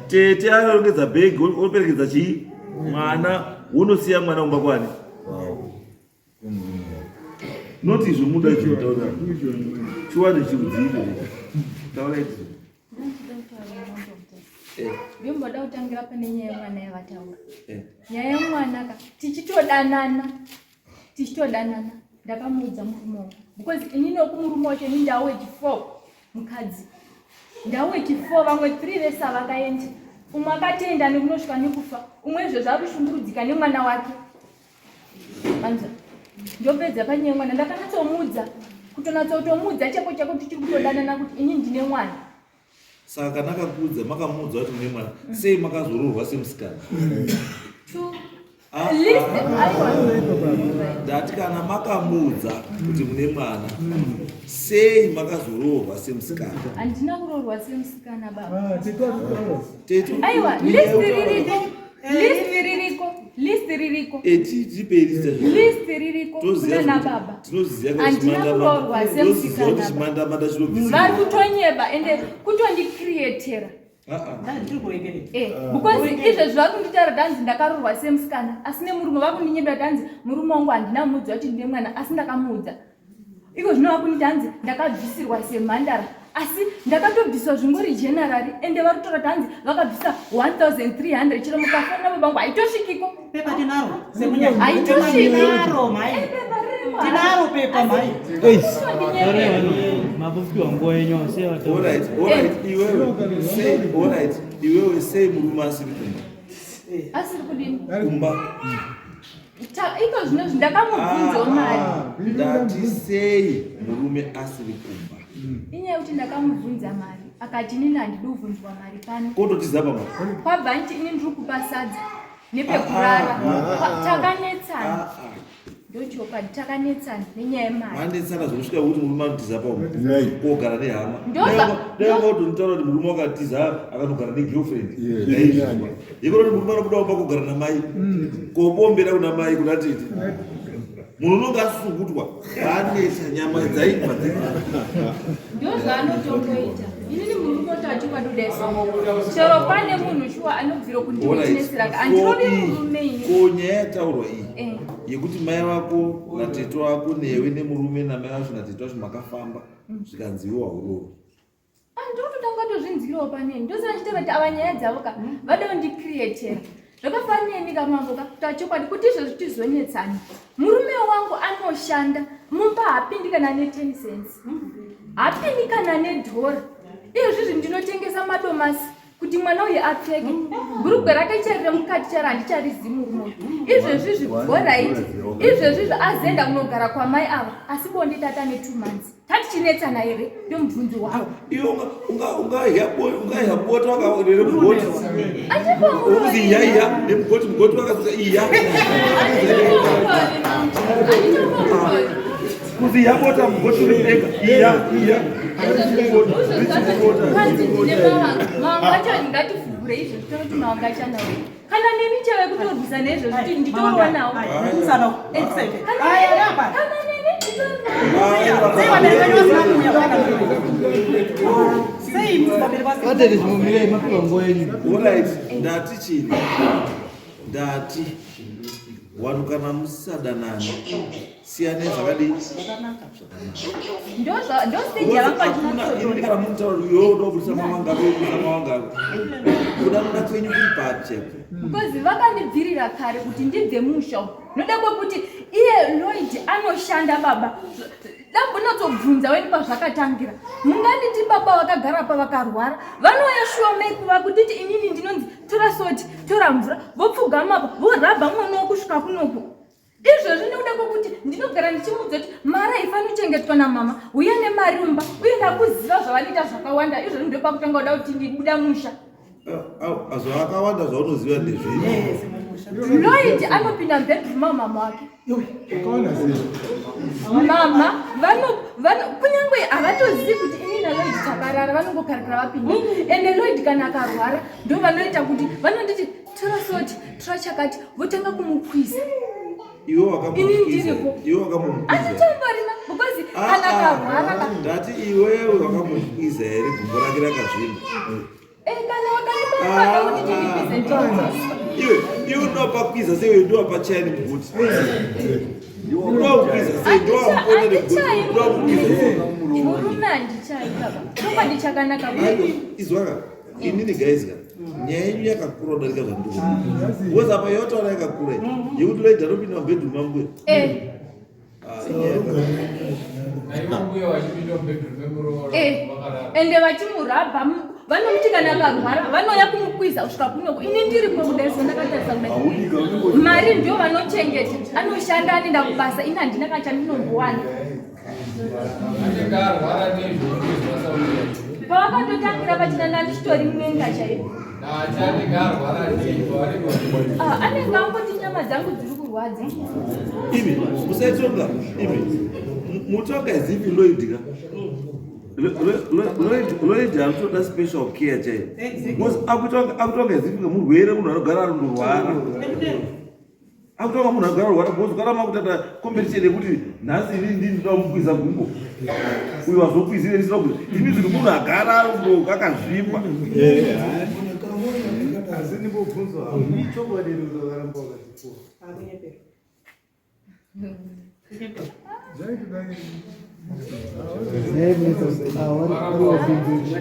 tete anorongedza bhegi operekedza chii mwana wonosiya mwana kumba kwani not izvo muda chitaura chiwane chirudzii taura iti Ndimboda kutangira pane nyaya yemwana yavataura. Nyaya yemwana ka tichitodanana tichitodanana ndakamuudza murume wangu because ini nokumurume wacho ini ndawechi four mukadzi ndawechi four vamwe three vese avakaenda umwe akatoenda nekunosvika nekufa umwe izvozvo ari kushungurudzika nemwana wake anza ndopedza panyaya mwana ndakanatsomuudza kutonatsotomuudza chako chako tichiri kutodanana kuti ini ndine mwana. Saka kana akakuudza makamuudza kuti mune mwana sei makazoroorwa semusikana? Ah, ah. Ndati kana makamuudza kuti mune mwana sei makazoroorwa semusikana? Handina kuroorwa semusikana baba. Ah, Aiwa, list ririko. List ririko. List ririko. Tipei list List ririko. Kuna baba. Tinoziva kuti Handina kuroorwa semusikana. kuti chimandamanda chinobviswa. Vari kutonyeba ende kutondicreatera. Eh, because izvezvi vari kunditaura kuti hanzi ndakaroorwa semusikana asi nemurume vakundinyebera kuti hanzi murume wangu handina muudza kuti ndine mwana asi ndakamuudza. Iko zvino vakundiita hanzi ndakabvisirwa semhandara asi ndakatobviswa zvingori generally ende vari kutora kuti hanzi vakabvisa 1300 chero mukafonera baba vangu haitosvikiko. Pepa tinaro semunyai. Haitosviki. Tinaro mhai. Eh, pepa ririmo. Tinaro pepa mhai. Mabupiwa nguva yenyu sei vataura. Alright, alright, iwewe sei, alright, iwewe sei murume asiri kumba? Asiri kudini? Kumba. Iko zvino ndakamubvunzawo ah, mari. Ndati sei murume asiri kumba? Inyaya yekuti ndakamubvunza mari akati inini handidi kubvunzwa mari pano. Kototiza pamwe. Kwabva nti ini ndiri kupa sadza nepekurara. Ah, ah, Takanetsana. Ndochokwadi takanetsana nenyaya yemari. Manetsana zvokusvika kuti murume anotiza paumba kogara nehama. Dai wanga utonitaura kuti murume wakatiza akanogara negirlfriend. Yekona kuti murume anobuda umba kogara namai. Kobombera kuna mai kuna tete. Munhu unonge asungutwa anetsa nyama dzaibva Ndozvaanotongoita. Inini murume otaura chokwadi kudai so. Chero pane munhu shuwa anobvira kundiwitnessira andirovi murume ini. Ko nyaya yataurwa iyi Eh. yekuti mai vako natete wako newe nemurume namai vacho natete vacho makafamba zvikanzi iwe haurovi. Ndokutotanga tozvinzwirawo paneni ndosaka ndichitaura kuti ava nyaya dzavo ka vada kundicreatera zvakafanana neni ka mambo ka kutaura chokwadi kuti izvozvi tizonetsana murume wangu anoshanda mumba haapindi kana ne10 cents haapindi kana nedhora izvozvizvi ndinotengesa madomasi kuti mwana uyu apfeke bhurugwe rake chari remukati chari handicharizivi murume uyu izvezvizvi horaiti izvezvizvi azoenda kunogara kwamai ava asi bonde tata ne2 months tatichinetsana here ndomubvunzo wavo Iwe ungaihya bota wakaonere mugoti. Ukuzi iya iya nemugoti mugoti wakasuka iya. Kuzi iya bota mugoti uri mudenga iya iya. Kanzi ndine mawanga mawanga acho ngativhure izvo zvitoti mawanga acho anawo kana nemi chave kutorwisa neizvo zviti nditorwa nawo kana nemi Alright, ndati chini ndati vanhu kana musisadanani siyanai zvakadii ndosteji yavanga Hakuna, kana munotaura kuti iwewe unoda kubudisa mawanga ako ubudisa mawanga ako kudanana kwenyu kuri papi chaipo because vakandibvirira kare kuti ndibve musha umu noda kwekuti iye Lloyd anoshanda baba dambonatsobvunza weni pazvakatangira munganditi baba vakagara pa vakarwara vanouya shuwa maikuva kutiti inini ndinonzi tora soti tora mvura vopfugama apa vorabha mwana wokusvika kunoku izvozvi nekuda kwekuti ndinogara ndichimuudza kuti mari haifaniri kuchengetwa namama uye nemari umba uye ndakuziva zvavanoita zvakawanda izvozvi ndopakutanga kuda kuti ndibuda musha Zvakawanda zvaunoziva ndezvei? Lloyd anopinda mubedroom mamama wake mama vano vano kunyange havatozivi kuti ini naLloyd takarara vanongokarikira vapinda ende Lloyd kana akarwara ndo vanoita kuti vanonditi tora soti tora chakati votanga kumukwiza Iwe Ini wakamukwiza ndiripo. iwe wakamukwiza anditomborina because kana akarwara ka ndati iwewe wakamukwiza here gumbo rake rakazvimba Eh, kana wakandipaa kuti tindikwize ndikwiza iwe iwe unowapakwiza sei uyo ndowapachaya nemugoti unowakwiza sei ndowamukona nemugoti unowakwiza sei murume handichai baba chokwadi chakanaka Aiwa, izwaka inini guys ka nyaya yenyu yakakura kudarika zvandikuona because apa yotaura yakakura iyi yekuti Lloyd anopinda mubedroom mangu Eh, Ah, inyaya yakakura. Naivo mbuya vachipinda mubedroom memuroora eh. vakarara. ende vachimurabha vanomuti kana akarwara vanouya kumukwiza kusvika kunoko ini ndiripo kudai so ndakatarisa kudai mari ndio vanochengeta anoshanda anoenda kubasa ini handina kana chandinombowana Anenge arwara nezvinoizwa sauya. pavakatotangira pachinana ndichitori mwenga chaipo Ndati anenge arwara nei pavanenge vachi- Ah, anenge angoti nyama dzangu dziri kurwadza imi musaitonga imi mutonga izivi Lloyd ka Lloyd anotoda special care chaiyo because akutonga izivi ngemurwere munhu anogara arondorwara akutonga munhu anogara arwara because kana makutata competition yekuti nhasi ini ndini ndoda kumukwiza gumbo uyu wazokwizire ndisina kukwiza imi zviri munhu agara arondo akazvimba Asi ndimbobvunzwa hangu ichokwadi here kuti vakaramba vakazvipuwa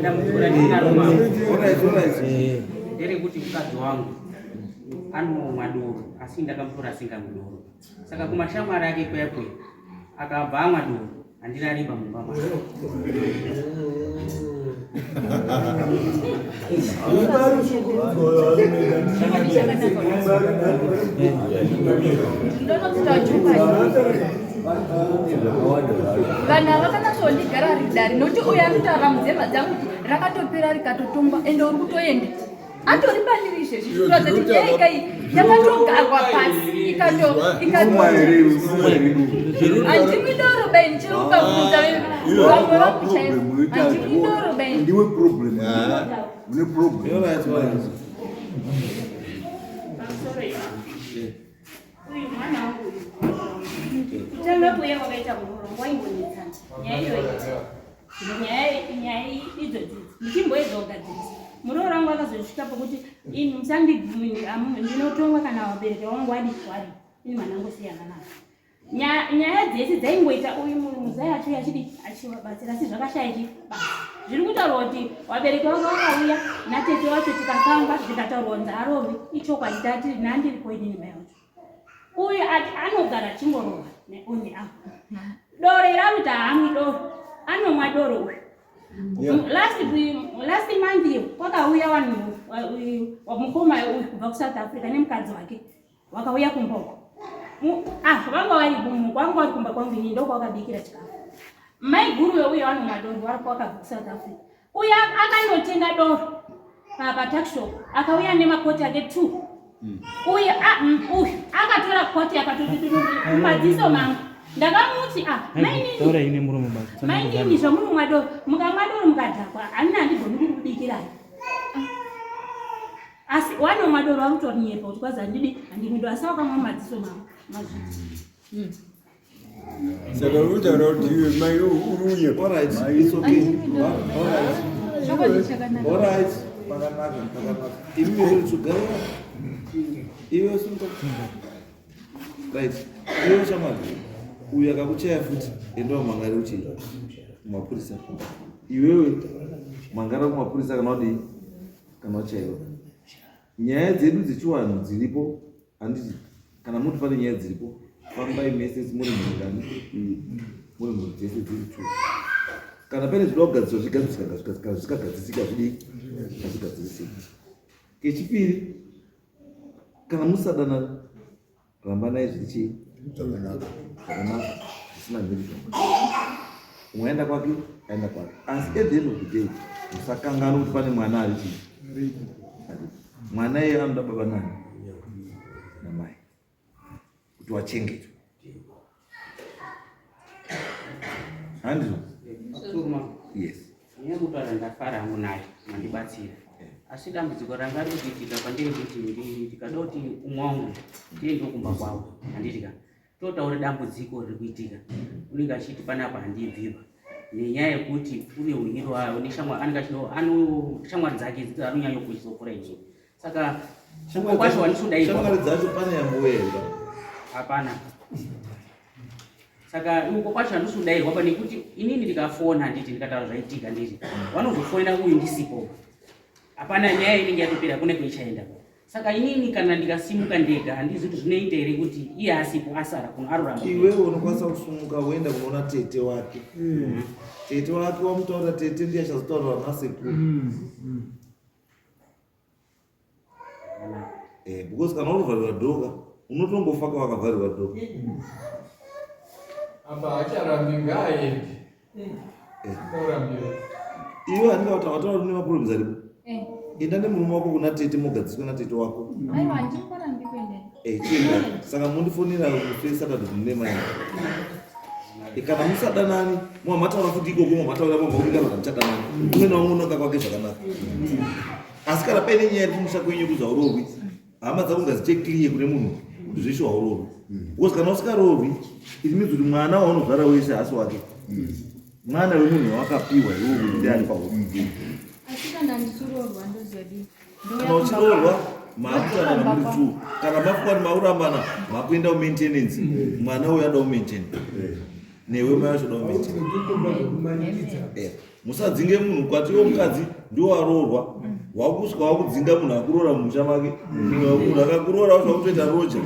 Dambudziko randinaro mama Alright, alright. nderekuti mukadzi wangu anomwa doro asi ndakamutora asingamwi doro saka kumashamwari ake kuya kuya akabva amwa doro handirariba mumba make. Chokwadi chakanaka ndinonokuta chokwadi vanhu ava vakanyatsondigara ridare nokuti uyu anotaura mudzema dzangu kuti rakatopera rikatotongwa ende uri kutoenda. Atori pandiri izvezvi kuratidza kuti nyaya ikai yakatogarwa pasi ikato ikato handimwi doro baini chero ukabvunza vamwe vangu chaivo handimwi doro baini. Ndiwe problem. Une problem. Uyu mwana wangu uyu. Kutanga kuuya kwakaita muroora waimbonetsana. Nyaya iyoyi. Nyaya nyaya idzodzi ndichimboedza kugadzirisa. Muroora wangu akazosvika pokuti ini musandibvumi ndinotongwa kana vabereki vangu wadi wadi. Ini mwana wangu siyana navo. Nyaya dzese dzaingoita uyu muzaya achiuya achidi achivabatsira asi zvakashaya chi basa. Zviri kutaurwa kuti vabereki vanga vakauya natete wacho tikafamba zvikataurwa kunzi arohwe ichokwadi tati nhandiripo inini mai wacho. Uyu ati anogara achingorohwa neoni apo. Doro iri akuti haamwi doro anomwa doro uyu. Last last month iyo kwakauya vanhu mukoma uyu kubva kuSouth Africa nemukadzi wake. Wakauya kumba uko. Ah, vanga vari vanga vari kumba kwangu ini ndokwakabikira chikafu. Mai guru weuya vanomwa doro vari kwakabva kuSouth Africa. Uya akanotenga doro patuckshop akauya nemakoti ake 2. Uyu uyu akatora koti akatoti mumadziso mangu. Ndakamuti ah mainini. Taura ine muromo basi. Mainini zvamunomwa doro mukamwa doro mukadhakwa hanina handigoni kukubikirai. Asi wanomwa doro wakutonyepa kuti kwazi handidi handimwi doro asi wakamwa madziso mangu mazviti. Saka uri kutaura kuti iwe mai uri unyepa. All right, it's okay. All right. Chokwadi chakanaka. All right. Pakanaka, pakanaka. Imi muri tsugara. Iwe sunga. Right. Iwe shamwari. Uyu akakuchaya futi enda wamangari uchi kumapurisa. Iwewe mangara kumapurisa kana wadii? Kana wachaiwa. Nyaya dzedu dzechiwanhu dziripo handiti kana muti pane nyaya dziripo fambai mese muri mhuri muri mhuri dzese dziri two. Kana pane zvinoda kugadziswa zvigadzisika kana zvisikagadzisika zvidii hazvigadzirisiki. Kechipiri kana musadanana rambanai zviri chii Zvakanaka. zvakanaka zvisina mhirizhonga. Umwe aenda kwake aenda kwake asi at the end of the day musakanganwa kuti pane mwana ari chii mwana iye anoda baba nani namai kuti wachengetwe handizvo? Yes. Nyaya yekutaura ndafara hangu nayo mandibatsira asi dambudziko ranga riri kuitika kwandiri kuti ndikada kuti umwe wangu tiende kumba kwavo handiti ka totaura dambudziko riri kuitika unenge achiti panapa handibviba nenyaya yekuti une unyiro wayo neshamwari anenge achida ano shamwari dzake anonyanya kuchizopfuura inini saka kwacho wandisodaiwa Shamwari dzacho pane yamboenda hapana. Saka uko kwacho handisi pa nekuti inini ndikafona handiti ndikataura zvaitika nditi vanozofonera uyu ndisipo hapana nyaya inenge yatopera kune kweichaenda. Saka inini kana ndikasimuka ndega handizi kuti zvinoita here kuti iye asipo asara kuno arurama. Iwewe unokwanisa kusumuka woenda kunoona tete wake. Tete wake wamutaurira tete ndiye achazotaurira nasekuru. Because kana unovharirwa dhoka unotongofa kawakavharirwa dhoka. Apa hacharambi ngaaende. Orambira. Iwe handinga kuti wataura une maproblems aripo. Enda nemurume wako kuna tete mogadziswa natete wako. Aiwa handimborambi kuenda. Chienda. Saka mundifonera musi Saturday mune mai. Kana musadanani mwamataura futi ikoko mwamataura mwamauita kana muchadanani. Umwe naumwe unonga kwake zvakanaka. Asi kana paine nyaya iri kumusha kwenyu yekuti haurohwi, hama dzako ngadziite clear kune munhu kuti zveshe haurohwi. Because kana usikarohwi, it means kuti mwana waunozvara wese haasi wake. Mwana wemunhu wawakapiwa iwewe kuti ndiye ari pauri. Asi kana ndichiroorwa ndozodii? Kana uchiroorwa makutanana muri two. Kana makuwa makurambana makuenda kumaintenance. Mwana uyu anoda kumaintain. Newe mai vacho unoda kumaintain. Musadzinge munhu kwati iwe mukadzi ndiwo waroorwa wakusvika wakudzinga munhu akuroora mumusha make munhu akakuroora wacho wakutoita roja.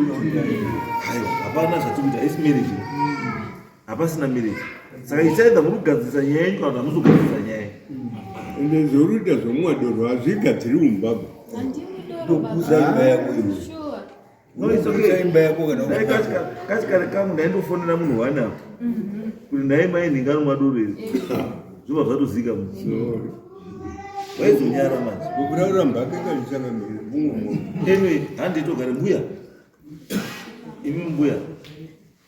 Aiwa hapana zvatiri kuita isi marriage hapasina marriage. Saka ichaenda muri kugadzirisa nyaya yenyu kana kuti hamusi kugadzirisa nyaya. Ende zvoruita zvomwa doro hazvigadziri umba ba. Handimwi doro baba. Ndokuza imba yako iwe. Sure. No, it's okay. Ndokuza imba yako kana Dai kachikare kangu ndaindofonera munhu one apa kuti ndai mai nhinga anomwa doro iri zvobva zvatozika munhu. Sorry. Waizonyara manje. Kuraura mbaka ikazvichangamire bungu. Anyway, handitogare mbuya. Imi mbuya.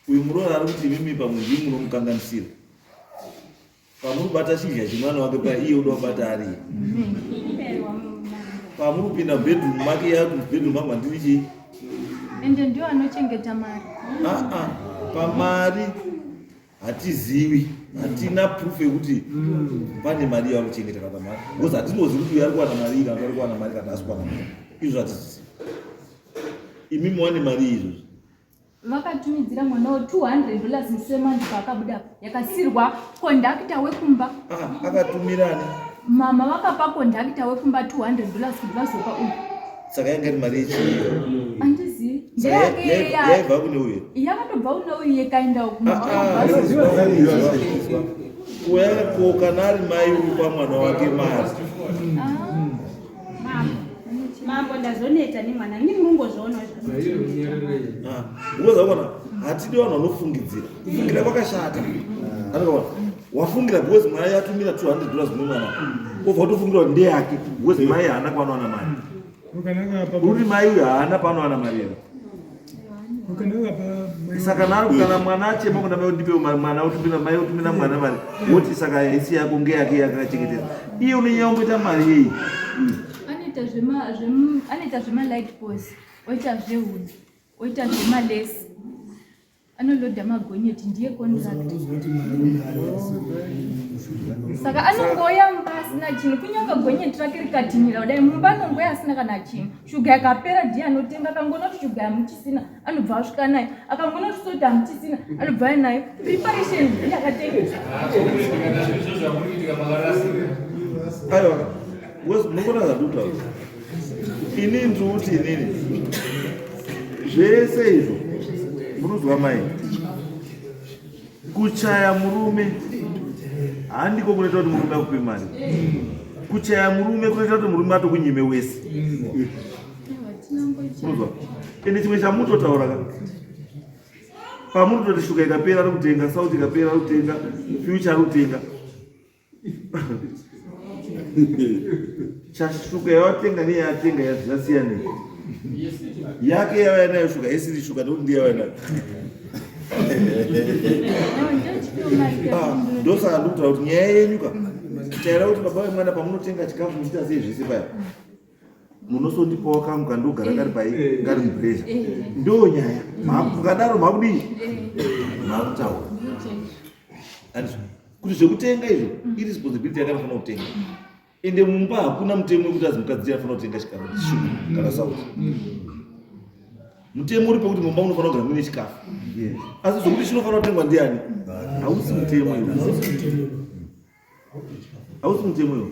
Uyu muroora ari kuti imimi pamwe ndimi munomukanganisira. Pamuri kubata chidya chemwana wake paya iye uda kubata ari. Pamuri kupinda bedroom make iye ari bedroom mangu handiri chii? Ende ndiwo anochengeta mari. Ah ah, pamari hatiziwi hatina proof yekuti pane mari yauri kuchengeta kana mari because hatinozivi kuti uyu ari kuwana mari kana ari kuwana mari kana asi kuwana mari izvo hatizivi. Imi muwane mari izvozvo. Vakatumidzira mwana wo 200 dollars musi weMonday paakabuda yakasirwa conductor wekumba. Ah, akatumirani? Mama vakapa conductor wekumba 200 dollars kuti vazopa uyu. Saka yanga iri mari yechii? Andizivi. Ndeyake yaibva kune uyu. Yakatobva kune uyu yekaenda uku. Ah, ah, ko kana ari mai upa mwana wake mari. Ah. Mambo ndazoneta nemwana ndini murungozviona unozaona hatidi vanhu vanofungidzira kufungira kwakashata anoona wafungira because mai atumira 200 dollars kune mwana obva watofungira kuti ndeyake because mai haana kwanowana mari uri mai uyu haana paanowana mari here saka naro kana mwana achema kuna mai ndipe mwana otumira mai otumira mwana mari woti saka isi yako ngeyake yakachengetedza iye unonyanya kungoita mari yei anoita zvema anoita zvema light post oita zvehuni oita zvemalesi anoloda magonyeti ndiye contract saka anongouya mumba asina chinhu kunyange gonyeti rake rikatinhira kudai mumba anongouya asina kana chinhu shuga yakapera ndiye anotenga akangoona kuti shuga yamuchisina anobva asvika nayo akangoona kuti soda hamuchisina anobva aya nayo preparation ndiye akatengesa aiwa munogona zvandikutaura ini ndiri kuti inini zvese izvo munozwa mai kuchaya murume handiko kunoita kuti murume akupe mari kuchaya murume kunoita kuti murume atokunyime wese unozwa ende chimwe chamutotaura ka pamuri kutoti shuka ikapera ari kutenga sauti ikapera ari kutenga future ari kutenga chashuka yawatenga neyatenga yazvasiyanei yake yavaya nayo shuka isiri shuka nekuti ndiye yavaya nayo ah, ndosaka ndikutaura kuti nyaya yenyu ka chaira kuti baba vemwana pamunotenga chikafu muchiita sei zvese paya munosondipawo kangu kandogara kari pai eh. kari mupressure eh. ndo nyaya mukadaro makudii makutaura kuti zvekutenga izvo mm. iresponsibility yake anofanira kutenga ende mumba hakuna mutemo wekuti azi mukadzi anofanira kutenga chikafu shuga kana sauti mm. mutemo uri pekuti mumba munofanira kugara muine chikafu asi zvokuti chinofanira kutengwa ndiani hausi mutemo iwo hausi mutemo iwo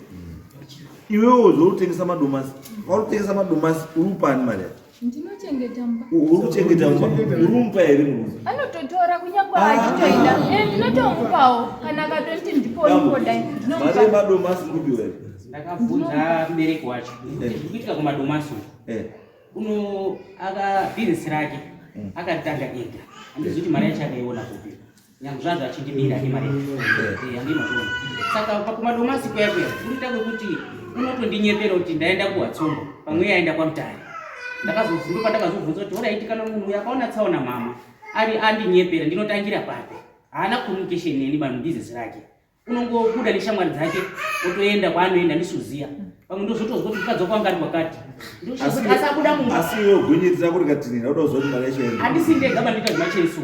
iwewo zvauri kutengesa madomasi wauri kutengesa madomasi uri kupani mari yacho ndinochengeta mba uri kuchengeta mba uri kumupa here murume anototora kunyange ah. achitoida eh, ndinotomupawo kana akatonditi ndipowo ndingodai mari yemadomasi uri kupiwa here ndakabvunza mubereki wacho eh. zviri kuitika kumadomasi uku eh. uno aka bhizinesi rake mm. akaritanga ega handizivi kuti mari yacho akaiona kupi nyange zvazvo achindibira ane mari eh, ane mazvona saka pakumadomasi kuya kuya kunoita kwekuti unotondinyepera kuti ndaenda kuwatsombo pamwe yaenda kwamutare ndakazovhunduka ndakazobvunza kuti oraiti kana munhu uyo akaona tsaona mama ari andinyepera ndinotangira papi haana communication neni banhu business rake unongobuda neshamwari dzake otoenda kwaanoenda ndisuziya pamwe ndozotozwa kuti mukadzi wako anga ari kwakati asi abuda mumba asi iwe gonyeti rako rikatinhira uda kuziva kuti mari yacho yaenda handisi ndega bandiita zvemacheso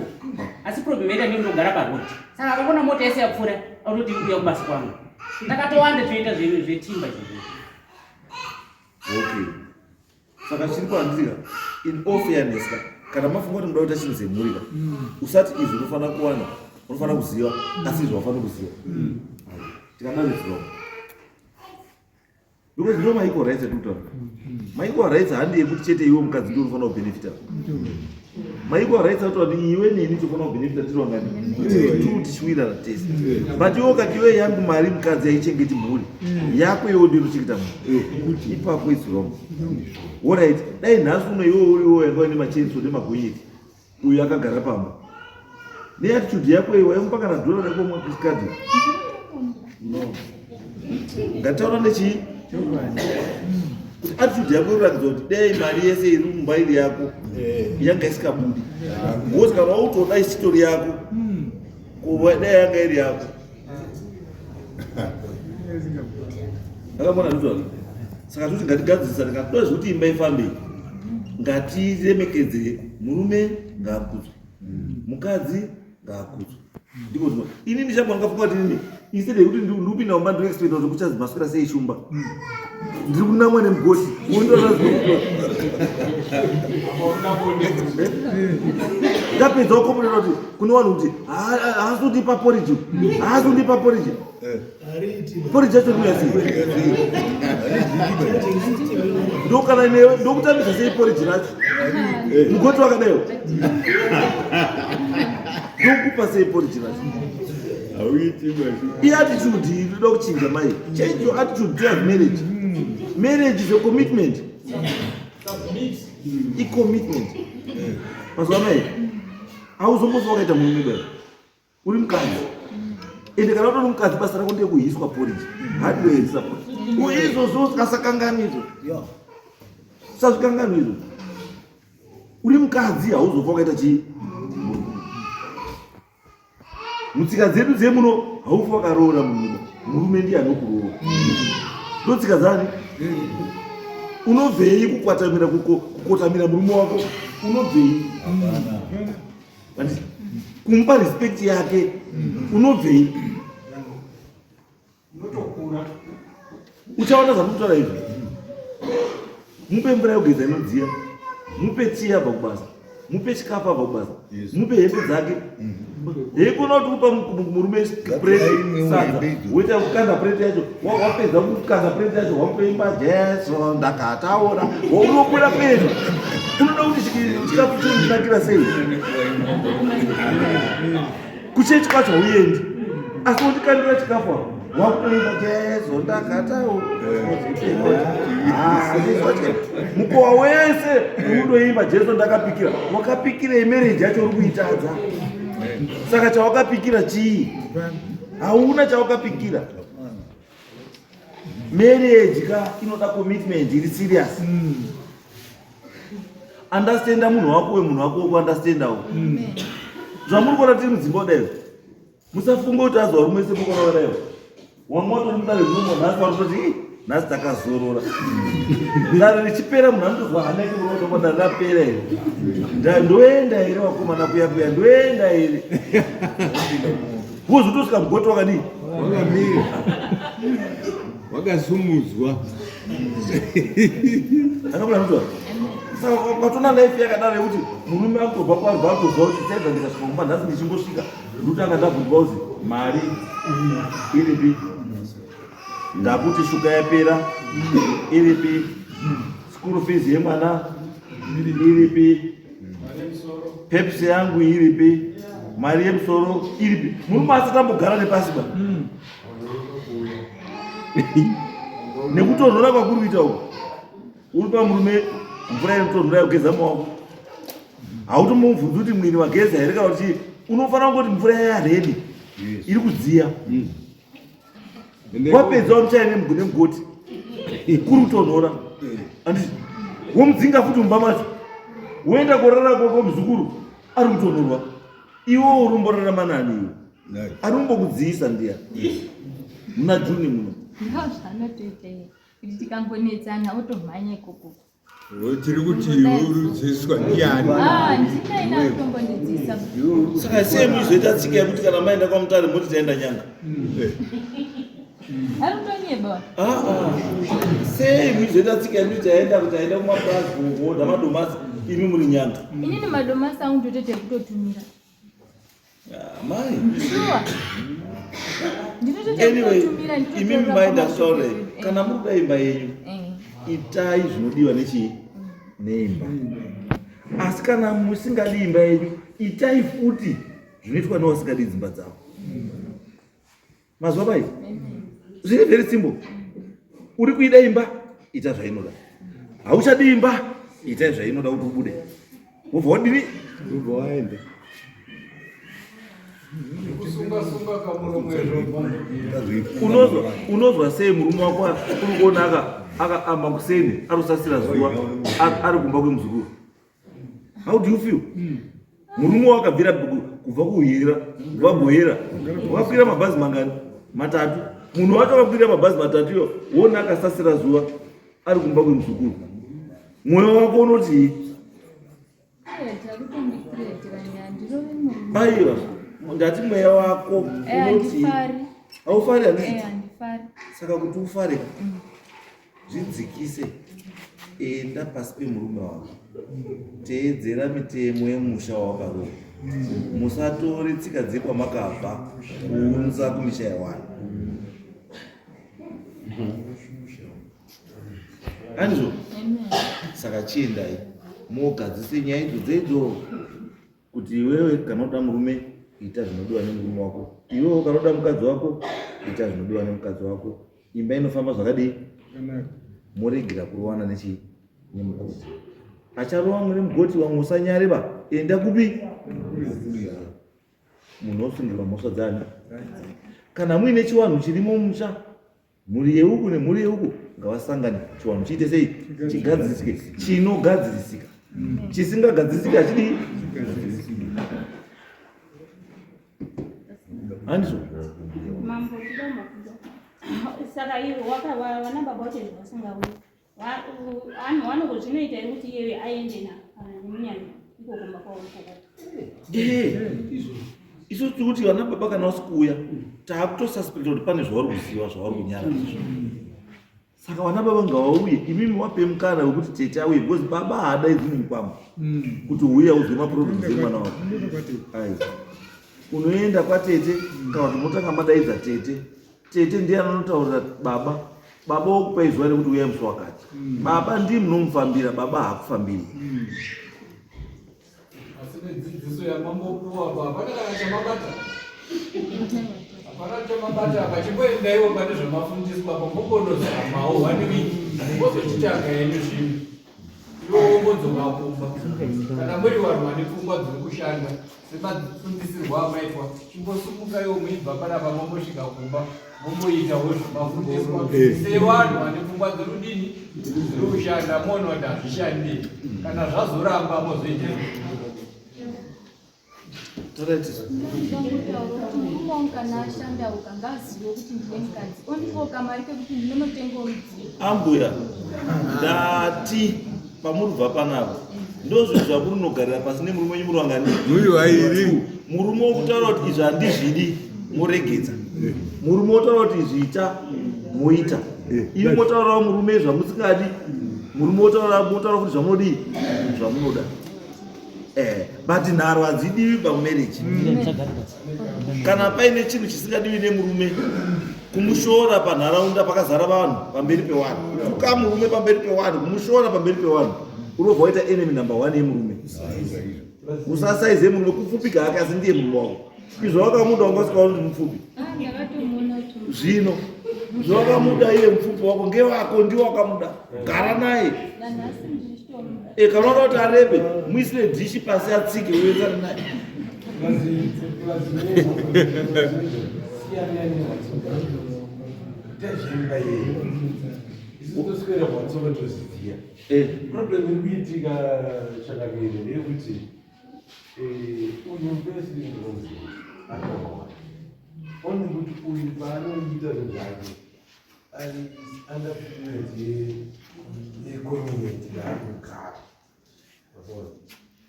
asi problem yaita ndini ndogara paroad saka akaona mota yese yapfuura autoti iri kuuya kubasa kwangu ndakatowanda tinoita zvetimba izvozvo okay saka chiri kwandiri ka in all fairness ka kana mafunga kuti muda kuita chinhu semhuri ka mm. usati izvi unofanira kuwana unofanira kuziva asi izvi wafanira kuziva mm. tikadaro it's wrong because ndo maequal rights atiri kutaura maequal rights handi yekuti chete iwe mukadzi ndiwe unofanira kubenefita maequal rights atoa kuti iwe neni tofanira kubenefita tiri vangani tiri two tichiwirana tese but iwe ukati iwe yangu mari mukadzi haichengeti mhuri yako iwe ndiyo inochengeta mhuri ipapo it's wrong orit dai nhasi uno iwe uriwo yanga uine machenso nemagonyeti uyu akagara pamba neattitude yako iwe waimupa kana dhora rekomwa pisikadhi no ngataura nechii Kuti attitude yako inoratidza kuti dei mari yese iri mumba iri yako eh. yanga isikabudi. Because kana wautoda isitori yako, kuva dai yanga iri yako. Akamona ndizvo. Saka toti ngatigadzirisane kana toda zvekuti imba ifambe. Ngatiremekedze murume ngaakudzwe. Mukadzi ngaakudzwe. Ndiko zvino. Ini ndichabwa ndikafunga kuti nini instead yekuti ndikupinda mumba ndiri expect kuti kuchazi maswera sei shumba. Ndiri kunamwa nemugoti. Ndapedza kukomborera kuti kune vanhu kuti haasi kundipa porridge. Haasi kundipa porridge. Porridge yacho ndinoya sei? Ndokana newe ndokutambisa sei porridge racho? Mugoti wakadaiwo. Ndokupa sei porridge racho? Iattitude inoda kuchinja mai. Change your attitude towards marriage. Marriage is a commitment. Icommitment. Mazuva mai hauzombofa wakaita murume baba. Uri mukadzi. Ende kana utori mukadzi basa rako ndekuhiswa porridge. Hardware support. Izvozvo usakanganwa izvo. Usazvikanganwa izvo. Uri mukadzi hauzofa wakaita chii? Mutsika dzedu dzemuno haufi wakaroora murume. Murume ndiye anokuroora. Ndotsika dzani? Unobvei kukwatamira kukotamira murume wako? Unobvei? Kumupa respect yake unobvei? Unotokura. Uchaona zvandikutaura izvi. Mupe mvura yekugeza inodziya. Mupe tii abva kubasa. Mupe chikafu abva kubasa. Mupe hembe dzake. Heikona kuti upa murume preti sadza. Woita kukanda preti yacho. Wapedza kukanda preti yacho wamupa imba Jesu ndakataura. Unokwira peni. Unoda kuti chikafu chinondinakira sei? Kuchechi kwacho hauendi asi wondikandira chikafu apa wakutoimba jesu ndakatawo mukowa wese unoimba jesu ndakapikira wakapikirei marriage yacho uri kuitadza saka chawakapikira chii hauna chawakapikira marriage ka inoda commitment iri serious mm. Understanda munhu wako uye munhu wako wokuunderstandawo. Mm. Zvamuri kuona tiri mudzimba kudai. Musafunga kuti azi varume vese mukona kudai. Wanga watori mudare zvino nhasi varikutoti nhasi takazorora. Dare richipera munhu anotozwa hana yake kuroza kuti dare rapera here. Ndoenda here vakomana kuya kuya ndoenda here. Wozotosvika mugoti wakadii? Wakamira. Wakasumudzwa. Akabuda mutwa. Saka ukatona life yakadaro yekuti murume akutobva kwarwa akutobva kuti chaibva ndikasvika kumba nhasi ndichingosvika ndotanga ndabvunzwa kuzi mari iripi ndakuti shuka yapera iripi school fees yemwana iripi pepsi yangu iripi mari yemusoro iripi murume asati ambogara nepasi ba nekutonhora kwakuri kuita uku uri pamurume mvura inotonhora yekugeza maoko hautomubvunzi kuti mwiri wageza here kana kuti unofanira kungoti mvura yaredi iri kudziya mm. wapedza wamuchaya nemugoti kuri kutonhora anditi womudzinga futi mumba macho woenda korara kwemuzukuru ari kutonhorwa iwe uri umborarama nani iwe ari umbokudziisa ndiya muna juni muno ndozvanotoita iye kuti tikangonetsana otomhanya ikoko tiri kuti iwe urudziiswa ndiani ah, ndinaina kutombondidziisa saka sei muchizoita tsika yekuti kana maenda kwamutare moti taenda nyanga eh. ari kutonyeba ah, ah. sei muchizoita tsika yekuti taenda kuti taenda kumapurazi kuhodha madomasi imi muri nyanga inini madomasi angu ndotoita ekutotumira Mai. Sure. Anyway, imi mai ndakutaura kana muri kuda imba yenyu eh. itai zvinodiwa nechii neimba. Asi kana musingadi imba yenyu itai futi zvinoitwa nevasingadi dzimba dzavo. Mazuva pai zviri very simple. Uri kuida imba ita zvainoda. Hauchadi imba ita zvainoda kuti ubude. Wobva wadini? Wobva waenda. Unozwa sei murume wako uri kuona akaamba kuseni ari kusasira zuva ari kumba kwemuzukuru? How do you feel? Murume wakabvira kubva kuhira kubva gohera wakakwira mabhazi mangani? Matatu. Munhu wacho akakwira mabhazi matatu iyo wona akasasira zuva ari kumba kwemuzukuru, mwoyo wako unotii? Aiwa, ndati mweya wako unoti haufari, handiti? Saka kuti ufare, zvidzikise, enda pasi pemurume wako, teedzera mitemo yemusha wawakaroora. Musatore tsika dzekwamakabva kuunza kumisha yewanhu. Andizvo? Saka chiendai mogadzise nyaya idzo dzeidzo, kuti iwewe kana uda murume, ita zvinodiwa nemurume wako, iwewe kana uda mukadzi wako, ita zvinodiwa nemukadzi wako. Imba inofamba zvakadii? Moregera kurowana nechii? Nemugoti. Acharova mwe nemugoti wamwe, usanyare ba, enda kupi? Munhu osungirwa mhosva dzani? Kana muine chiwanhu chirimo mumusha, mhuri yeuku nemhuri yeuku ngavasangane, chiwanhu chiite sei? Chigadzirisike. Chinogadzirisika, chisingagadzirisike hachidii? Handizvo? Mambo, saka ivo vana baba vacho vasingauyi, vanhu vanongo zvinoita here kuti iyeyo aende nemunyanya iko kumba kwavo ikoko? Isu tiri kuti vana baba kana vasi kuuya, taakutosuspecta kuti pane zvavari kuziva zvavari kunyara izvo. Saka vana baba ngavauye. Imimi wape mukana wekuti tete auye, because baba haadaidzi mukwamo kuti uya uzwe maproblems emwana wako. Ai, unoenda kwatete, kana kuti motanga madaidza tete. Tete ndiye anonotaurira baba, baba wokupai zuva rekuti uyai musi wakati. Baba ndiye munomufambira, baba haakufambiri. Asi nedzidziso yamambopuwa apa, hapana kana chamabata, hapana chamabata apa. Chimboendaiwo pane zvamafundiswa apa, mombonozamawo one week, mozochitanga yenyu zvinhu. Iwo wombodzoka kumba. Kana muri vanhu vane pfungwa dziri kushanda semafundisirwo amaitwa, chimbosumukaiwo muibva panapa, mombosvika kumba, momboitawo zvamafundiswa sevanhu vane pfungwa dziri kudini, dziri kushanda, moona kuti hazvishandi. Kana zvazoramba, mozoita. Ndangotaura kuti murume wangu kana ashanda uka, ngaazive kuti ndine mukadzi, ondipowo kamari kekuti ndinonotengawo mudziyo. Ambuya, ndati pamurubva panapa ndozvinhu zvamuri unogarira pasi nemurume wenyu muri wangani? Muri vairi. Murume wokutaura kuti izvi handizvidi, moregedza. Murume wotaura kuti izvi ita, moita. Imi motaurawo murume zvamusingadi, murume wotaura, motaura kuti zvamunodii, zvamunoda. But nharo hadzidiwi pamumarriage. Kana paine chinhu chisingadiwi nemurume, kumushora panharaunda pakazara vanhu, pamberi pevanhu, kutuka murume pamberi pevanhu, kumushora pamberi pevanhu, unobva waita enemy number one yemurume. Usasaize murume kupfupika hake, asi ndiye murume wako. Izvo wakamuda, wanga usikaoni kuti mupfupi. Ndakatomuona kuti Zvino zvawakamuda iye mupfupi wako ngewako, ndiwo wakamuda, gara naye. Nanhasi ndichitomuda. E, kana unoda kuti arebe, muisire dhishi pasi atsike, uenzane naye. Tazvimba yeye isu toswera patsoro toziziya. Problem iri kuitika chakamire ndeyekuti uyu pesi ndinoziva akaona only kuti uyu paanoita zvinhu zvake ari under influence yecommunity yaanogara.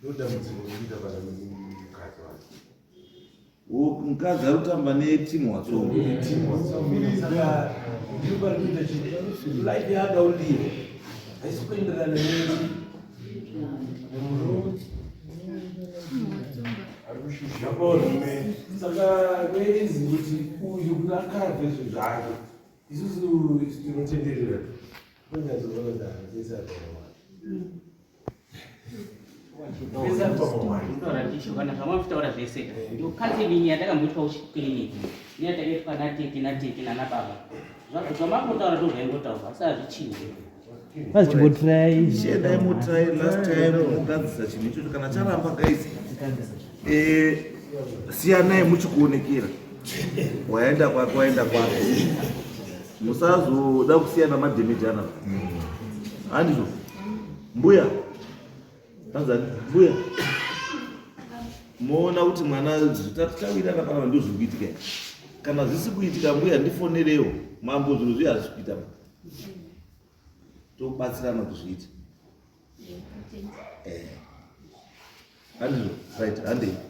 Ndo dambudziko rikuita pana mukadzi wacho. Mukadzi ari kutamba netimu watsongo. Saka ndipo pari kuita chi life yaakaulira haisi kuenderana nechi nemurume. Zvakona. Saka wezi kuti uyu kuti akabve zvinhu zvake, isusu tinotenderera tonyatsoona kuti haasisi apamawani. Kutaura ndizvo kana zvamavitaura zvese, ndo counseling yatakamboitwa kuchikliniki neyatakaitwa natete natete nanababa. Zvamakotaura ndo zvaingotaurwa, asi hazvichinji. Vazichimbotirai. Chiendai mutry last time, mugadzisa chinhu ichocho. Kana charamba, guys, Siyanai muchikuonekera. Waenda kwake, waenda kwake. Musazoda kusiyana madhemejana. Handizvo? Mbuya. Tanzani, mbuya. Moona kuti mwana tawirana panapa ndizvo zviri kuitika. Kana zvisi kuitika mbuya ndifonerewo. Mambo zviro zviya hazvisi kuita. Tobatsirana kuzviita. Eh. Handizvo? Right, handei.